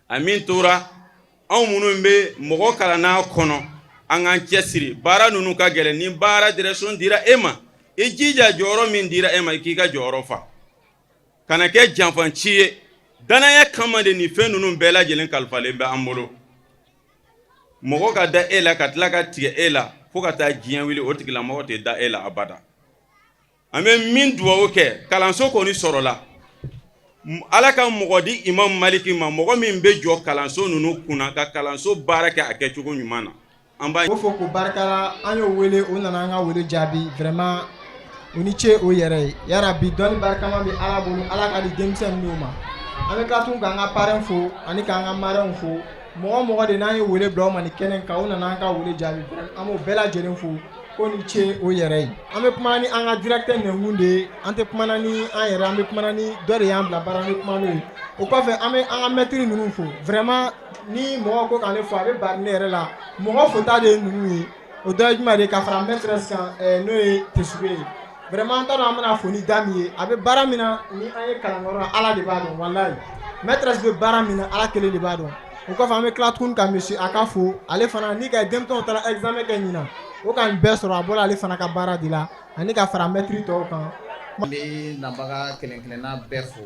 A min tora anw minnu bɛ mɔgɔ kalan n'a kɔnɔ, an k'an cɛsiri. Baara ninnu ka gɛlɛn. Ni baara direction dira e ma, i jija, jɔyɔrɔ min dira e ma, i k'i ka jɔyɔrɔ fa, kana kɛ janfanci ye. Danaya kama de nin fɛn ninnu bɛɛ lajɛlen kalifalen bɛ an bolo. Mɔgɔ ka da e la ka tila ka tigɛ e la fo ka taa diɲɛ wuli, o tigilamɔgɔ tɛ da e la abada. An bɛ min dugawu kɛ, kalanso kɔni sɔrɔla, Ala ka mɔgɔ di Imam Maliki ma, mɔgɔ min bɛ jɔ kalanso ninnu kunna ka kalanso baara kɛ a kɛcogo ɲuman na. An b'a o fo k'o barika la. An y'o wele, o nana an ka wele jaabi. Vraiment, u ni ce o yɛrɛ ye. Yarabi, dɔnni barikama bɛ Ala bolo, Ala ka di denmisɛn ninnu ma. An bɛ tila tun k'an ka parrain fo ani k'an ka marraine fo. Mɔgɔ mɔgɔ de n'an ye wele bila o ma nin kɛnɛ kan, o nana an ka wele jaabi, an b'o bɛɛ lajɛlen fo. Ko ni ce o yɛrɛ ye. An bɛ kuma ni an ka directeur nɛnkun de ye, an tɛ kuma ni an yɛrɛ, an bɛ kuma ni dɔ de y'an bila baara, an bɛ kuma n'o ye. O kɔfɛ, an bɛ an ka maître ninnu fo. Vraiment, ni mɔgɔ ko k'ale fo, a bɛ bari ne yɛrɛ la. Mɔgɔ fota de ye ninnu ye. O dɔ ye jumɛn de ye? Ka fara maîtresse kan, n'o ye Tesuge ye. Vraiment, an t'a dɔn an bɛna fo ni da min ye. A bɛ baara min na ni an ye kalanyɔrɔ la, Ala de b'a dɔn. Walayi, maîtresse bɛ baara min na, Ala kelen de b'a dɔn. O kɔfɛ, an bɛ tila tuguni ka monsieur a ka fo. Ale fana ni ka denmisɛnw taara examen kɛ ɲinan, o ka nin bɛɛ sɔrɔ, a bɔra ale fana ka baara de la, ani ka fara maître tɔw kan. An bɛ nabaga kelen kelenna bɛɛ fo,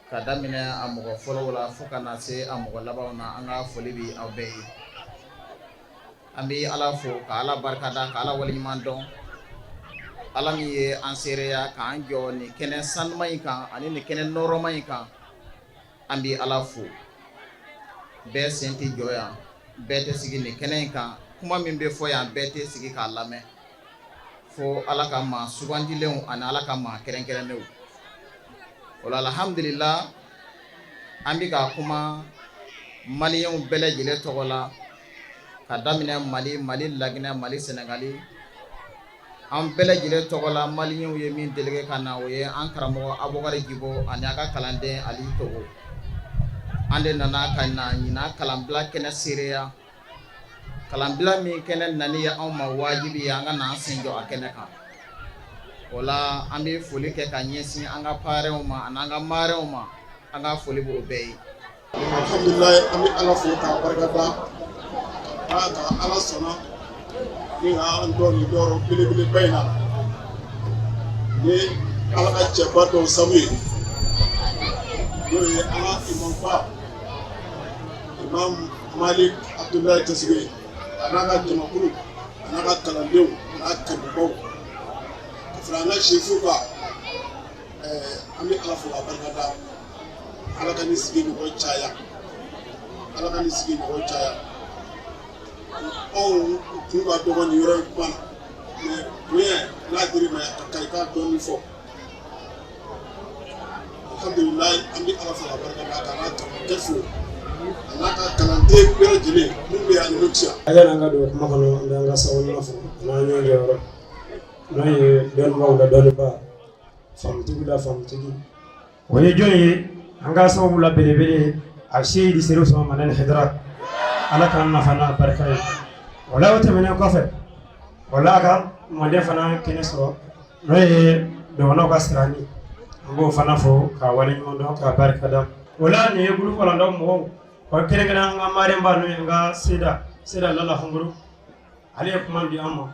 ka daminɛ a mɔgɔ fɔlɔw la fo ka na se a mɔgɔ labanw na. An ka foli bɛ aw bɛɛ ye. An bɛ Ala fo, ka Ala barikada, ka Ala waleɲuman dɔn, Ala min ye an seereya k'an jɔ nin kɛnɛ sanuman in kan ani nin kɛnɛ nɔrɔma in kan. An bɛ Ala fo. Bɛɛ sen tɛ jɔ yan, bɛɛ tɛ sigi nin kɛnɛ in kan. Kuma min bɛ fɔ yan, bɛɛ tɛ sigi k'a lamɛn, fo Ala ka maa sugandilenw ani Ala ka maa kɛrɛnkɛrɛnnenw. O la, alhamdulila, an bɛ ka kuma maliyɛnw bɛɛ lajɛlen tɔgɔ la, ka daminɛ Mali, Mali Laginɛ, Mali Sɛnɛgali, an bɛɛ lajɛlen tɔgɔ la. Maliyɛnw ye min délégué ka na, o ye an karamɔgɔ Abubakari Jibo ani a ka kalanden Ali Togo. An de nana ka na ɲinan kalanbila kɛnɛ seereya, kalanbila min kɛnɛ nani ye anw ma wajibi ye an ka na an sen jɔ a kɛnɛ kan. O la, an bɛ foli kɛ ka ɲɛsin an ka parrainw ma ani an ka marrainw ma. An ka foli b'o bɛɛ ye. Alhamdulilayi, an bɛ Ala fo k'a barikada ka ka Ala sɔnna ni ka an dɔn nin dɔyɔrɔ belebeleba in na ni Ala ka cɛba dɔw sabu ye, n'o ye an ka imamba Imam Malik Abudulayi Tɛsige, a n'a ka jamakulu, a n'a ka kalandenw, a n'a kanubaw, ka fara an ka sefuw kan. An bɛ Ala fo k'a barikada. Ala ka nin sigi ɲɔgɔn caya, Ala ka nin sigi ɲɔgɔn caya. Anw kun ka dɔgɔ nin yɔrɔ in kuma na, mais bonya n'a dir'i ma, a ka i k'a dɔɔnin fɔ. Alhamdulilayi, an bɛ Ala fo k'a barika da, k'a n'a karamɔgɔkɛ fo, a n'a ka kalanden bɛɛ lajɛlen minnu bɛ yan ani minnu tɛ yan. A yanni an ka don kuma kɔnɔ, an bɛ an ka sababu fo n'an ɲɛ jɔyɔrɔ, n'o ye dɔnnibaaw la dɔnnibaa, faamutigi la faamutigi. O ye jɔn ye? An ka sababu la belebele, a Seyidi Serifu Usumani Madani Hayidara. Ala k'an nafa n'a barika ye. O la, o tɛmɛnen kɔfɛ, o la, a ka manden fana kɛnɛ sɔrɔ, n'o ye dɔgɔnɔw ka sirani, an b'o fana fo k'a waleɲuman dɔn, k'a barika da. O la, nin ye groupe walandaw mɔgɔw wa kɛrɛnkɛrɛn, an ka marraine n'o ye an ka Seyida Lala Hongoro, ale ye kuma di an ma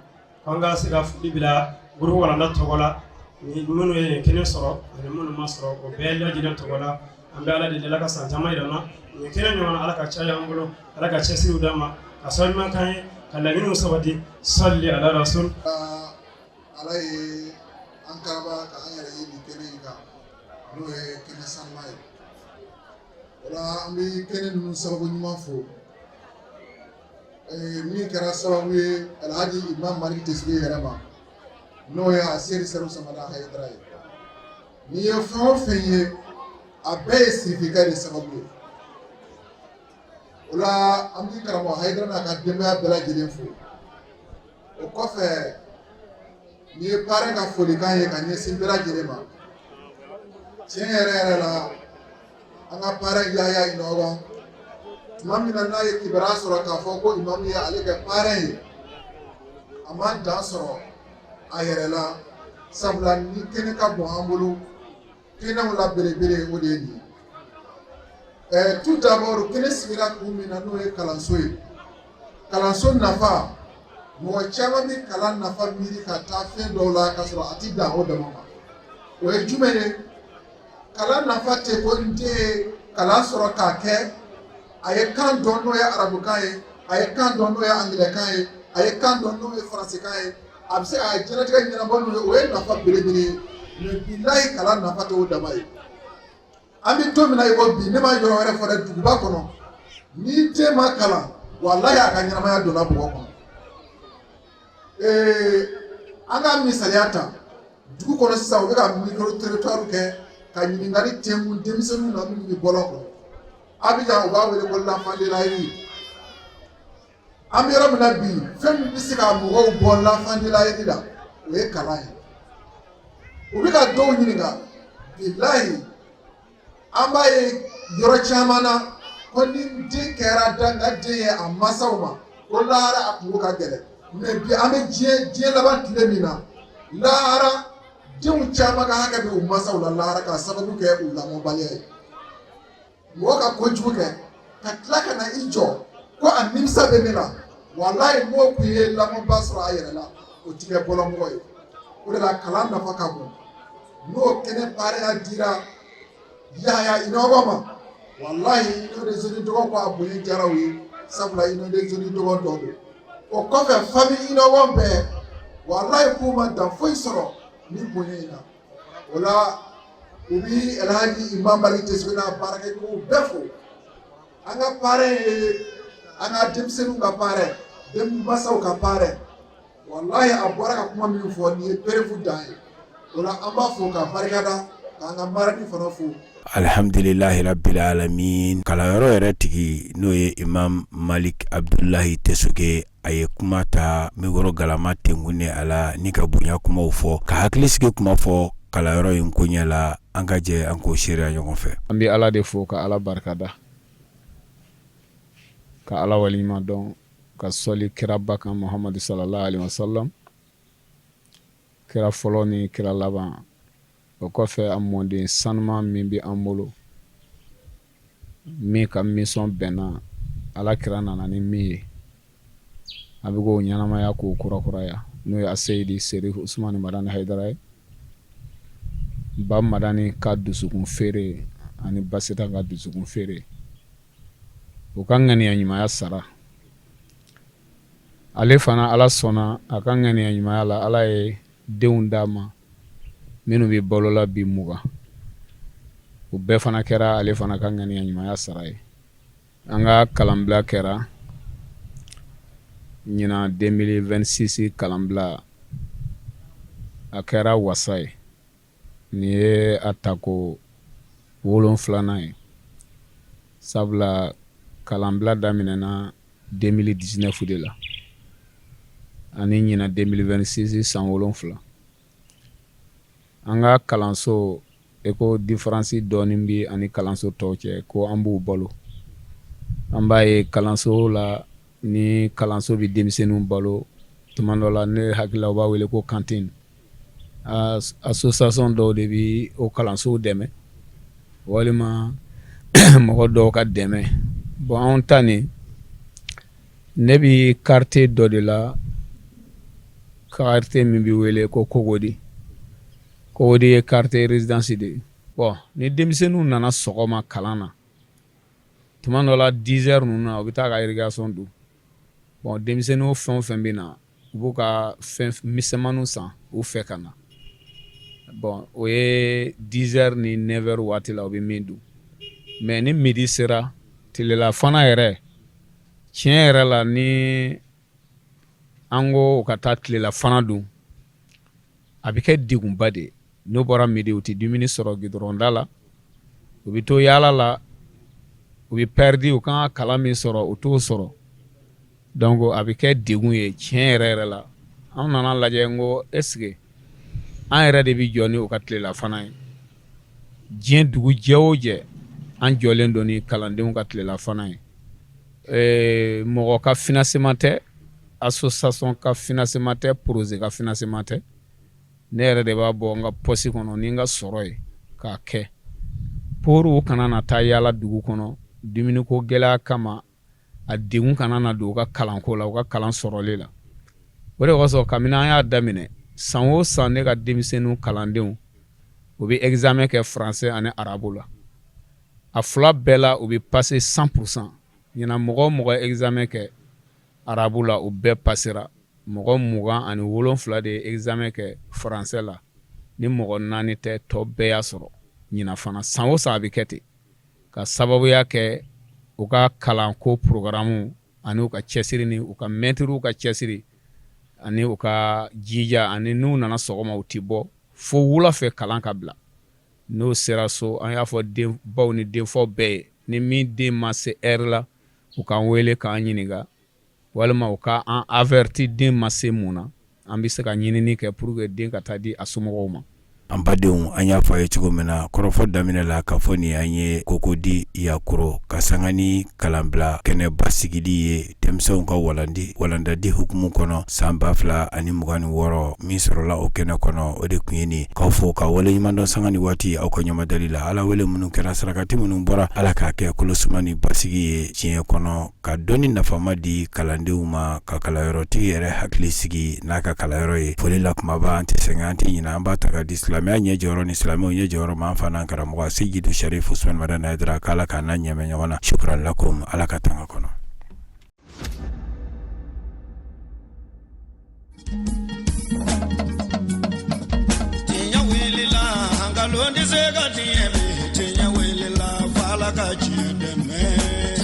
k'an ka se ka foli bila groupe walanda tɔgɔ la, ni minnu ye nin kɛnɛ sɔrɔ ani minnu ma sɔrɔ, o bɛɛ lajɛlen tɔgɔ la. An bɛ Ala deli, Ala ka san caman yira an na nin kɛnɛ ɲɔgɔn. Ala ka caya an bolo, Ala ka cɛsiriw d'an ma, ka sababu ɲuman k'an ye, ka laɲiniw sabati. Sali ala rasul. Ala ye an karaba ka an yɛrɛ ye nin kɛnɛ in kan, n'o ye kɛnɛ sanuma ye. O la, an bɛ kɛnɛ ninnu sababu ɲuman fo, min kɛra sababu ye Alhaji Imam Malik Tesigi yɛrɛ ma, n'o ye a Seyidi Serifu Samada Hayidara ye. N'i ye fɛn o fɛn ye, a bɛɛ ye sirifikɛ de sababu ye. O la, an bɛ karamɔgɔ Hayidara n'a ka denbaya bɛɛ lajɛlen fo. O kɔfɛ, n'i ye parrain ka folikan ye ka ɲɛsin bɛɛ lajɛlen ma, tiɲɛ yɛrɛ yɛrɛ la, an ka parrain Yaya Inɔgɔn, tuma min na n'a ye kibaruya sɔrɔ k'a fɔ ko imamu ye ale kɛ parrain ye, a ma dan sɔrɔ a yɛrɛ la, sabula ni kɛnɛ ka bon an bolo, kɛnɛw la belebele o de ye nin ye. Tout d'abord, kɛnɛ sigira kun min na, n'o ye kalanso ye. Kalanso nafa, mɔgɔ caman bɛ kalan nafa miiri ka taa fɛn dɔw la, k'a sɔrɔ a ti dan o dama ma. O ye jumɛn ye? Kalan nafa tɛ ko n den ye kalan sɔrɔ k'a kɛ a ye kan dɔn, n'o ye arabukan ye, a ye kan dɔn, n'o ye angilɛkan ye, a ye kan dɔn, n'o ye faransikan ye, a bɛ se ka diɲɛlatigɛ ɲɛnabɔ n'o ye. O ye nafa belebele ye, mais bilayi, kalan nafa tɛ o dama ye. An bɛ don min na i ko bi, ne ma yɔrɔ wɛrɛ fɔ dɛ, duguba kɔnɔ, ni den ma kalan, walayi, a ka ɲɛnamaya donna bɔgɔ kɔnɔ. An ka misaliya ta dugu kɔnɔ sisan, u bɛ ka micro trottoir kɛ ka ɲininkali tɛnku denmisɛnninw na minnu bɛ bɔlɔn kɔnɔ. Abidjan, u b'a wele ko l'enfant de la rue. An bɛ yɔrɔ min na bi, fɛn min bɛ se ka mɔgɔw bɔ lafandilayeli la, o ye kalan ye. U bɛ ka dɔw ɲininka, bilahi, an b'a ye yɔrɔ caman na ko ni den kɛra dangaden ye a mansaw ma, ko lahara a kunko ka gɛlɛn. Mais bi, an bɛ diɲɛ laban tile min na, lahara denw caman ka hakɛ bɛ u mansaw la lahara, k'a sababu kɛ u lamɔbaliya ye. Mɔgɔ ka kojugu kɛ ka tila ka na i jɔ ko a nimisa bɛ ne la, walayi, n'o tun ye lamɔba sɔrɔ a yɛrɛ la, o ti kɛ bɔlɔmɔgɔ ye. O de la kalan nafa ka bon. N'o kɛnɛ baaraya dira Yahaya Inɔgɔ ma, walayi, Union des jeunes Dogon ko a bonya diyara u ye, sabula Union des jeunes Dogon dɔ don. O kɔfɛ, famille Inɔgɔ bɛɛ, walayi, k'u ma dan foyi sɔrɔ ni bonya in na. O la, u bi Alhaji Imam Malik Tɛsiko n'a baarakɛɲɔgɔnw bɛɛ fo. An ka parrain ye an ka denmisɛnninw ka parrain, denmansaw ka parrain. Walayi, a bɔra ka kuma min fɔ nin ye preuve dan ye. O la, an b'a fo ka barikada, k'an ka marraine fana fo. Alhamdulilahi rabbil alamin. Kalanyɔrɔ yɛrɛ tigi, n'o ye Imam Malik Abdulahi Tɛsoke, a ye kuma ta mikoro galama tenkunnen a la ni ka bonya kumaw fɔ, ka hakili sigi kuma fɔ kalanyɔrɔ in koɲɛ la. An ka jɛ an k'o seereya ɲɔgɔn fɛ. An bɛ Ala de fo, ka Ala barikada, ka Ala waleɲuman dɔn, ka sɔli kiraba kan, Muhamadu sallallahu alaihi wasallam, kira fɔlɔ ni kira laban. O kɔfɛ, an mɔden sanuman min bɛ an bolo, min ka mission bɛnna Ala kira nana ni min ye, a bɛ k'o ɲɛnamaya, k'o kurakuraya, n'o ye Aseyidi Serif Usumani Madani Hayidara ye, ba Madani ka dusukun feere ani Basita ka dusukun feere, u ka ŋaniya ɲumanya sara. Ale fana, Ala sɔnna a ka ŋaniya ɲumanya la, Ala ye denw d'a ma minnu bɛ balo la bi 20. O bɛɛ fana kɛra ale fana ka ŋaniya ɲumanya sara ye. An ka kalanbila kɛra ɲinan 2026 kalanbila, a kɛra wasa ye. Nin ye a tako 7nan ye, sabula kalanbila daminɛna 2019 de la ani ɲinan 2026, san 7. An ka kalanso e ko différence dɔɔnin bɛ ani kalanso tɔw cɛ, ko an b'u balo. An b'a ye kalanso la, ni kalanso bɛ denmisɛnninw balo tuma dɔ la, ne hakili la u b'a wele ko cantine. Association dɔw de bɛ o kalansow dɛmɛ, walima mɔgɔ dɔw ka dɛmɛ. Bon, anw ta nin, ne bɛ quartier dɔ de la, quartier min bɛ wele ko Kogodi. Kogodi ye quartier résidence de ye. Bon, ni denmisɛnninw nana sɔgɔma kalan na, tuma dɔ la 10 heures ninnu na, u bɛ taa ka récréation dun. Bon, denmisɛnninw fɛn o fɛn bɛ na, u b'u ka fɛn misɛnmaninw san u fɛ ka na. Bon, o ye 10 heures ni 9 heures waati la, u bɛ min dun. Mais ni midi sera, tilela fana yɛrɛ, tiɲɛ yɛrɛ la, ni an ko u ka taa tilela fana dun, a bɛ kɛ degunba de ye. N'u bɔra midi, u tɛ dumuni sɔrɔ gidɔrɔnda la, u bɛ to yaala la, u bɛ perdu, u kan ka kalan min sɔrɔ, u t'o sɔrɔ. Donc a bɛ kɛ degun ye tiɲɛ yɛrɛ yɛrɛ la. An nana lajɛ, n ko est ce que an yɛrɛ de bɛ jɔ ni u ka tilelafana ye? Diɲɛ dugu jɛ o jɛ, an jɔlen don ni kalandenw ka tilelafana ye. Mɔgɔ ka financement tɛ, association ka financement tɛ, projet ka financement tɛ. Ne yɛrɛ de b'a bɔ n ka poche kɔnɔ ni n ka sɔrɔ ye k'a kɛ, pour u kana na taa yaala dugu kɔnɔ dumuniko gɛlɛya kama, a degun kana na don u ka kalanko la, u ka kalan sɔrɔli la. O de kosɔn, kabini an y'a daminɛ, san o san, ne ka denmisɛnninw kalandenw, u bɛ examen kɛ français ani arabu la. A fila bɛɛ la, u bɛ passer 100%. Ɲinan, mɔgɔ o mɔgɔ ye examen kɛ arabu la, u bɛɛ passera. Mɔgɔ 27 de ye examen kɛ français la, ni mɔgɔ 4 tɛ, tɔ bɛɛ y'a sɔrɔ. Ɲinan fana, san o san a bɛ kɛ ten, ka sababuya kɛ u ka kalanko programme ani u ka cɛsiri, ni u ka mɛtiriw ka cɛsiri ani u ka jija, ani n'u nana sɔgɔma, u tɛ bɔ fo wula fɛ kalan ka bila. N'o sera so, an y'a fɔ denbaw ni denfaw bɛɛ ye, ni min den ma se heure la, u k'an wele k'an ɲininka. Walima u ka an averti den ma se mun na, an bɛ se ka ɲinini kɛ pour que den ka taa di a somɔgɔw ma. An badenw, an y'a fɔ a ye cogo min na kɔrɔfɔ daminɛ la, k'a fɔ nin an ye Kokodi Yakoro ka sanga ni kalanbila kɛnɛba sigili ye denmisɛnw ka walandi walandadi hukumu kɔnɔ san 2026 min sɔrɔla o kɛnɛ kɔnɔ, o de tun ye nin k'aw fo ka waleɲuman dɔn sanga ni waati aw ka ɲɛmadali la. Ala wele minnu kɛra, sarakati minnu bɔra, Ala k'a kɛ kolosuma ni basigi ye diɲɛ kɔnɔ, ka dɔnni nafama di kalandenw ma, ka kalanyɔrɔtigi yɛrɛ hakili sigi n'a ka kalanyɔrɔ ye. Foli la kumaba, an tɛ sɛgɛn, an tɛ ɲinɛ, an b'a ta ka di silamɛya ɲɛ jɔyɔrɔ ni silamɛw ɲɛ jɔyɔrɔ ma, an fa n'an karamɔgɔ Seyidu Sarifu Usumani Madani Hayidara, k'Ala k'an n'a ɲɛmɛ ɲɔgɔn na. Shukran lakum, Ala ka tanga kɔnɔ. Tiɲɛ wulila, nkalon tɛ se ka tiɲɛ bi. Tiɲɛ wulila, f'Ala ka tiɲɛ dɛmɛ.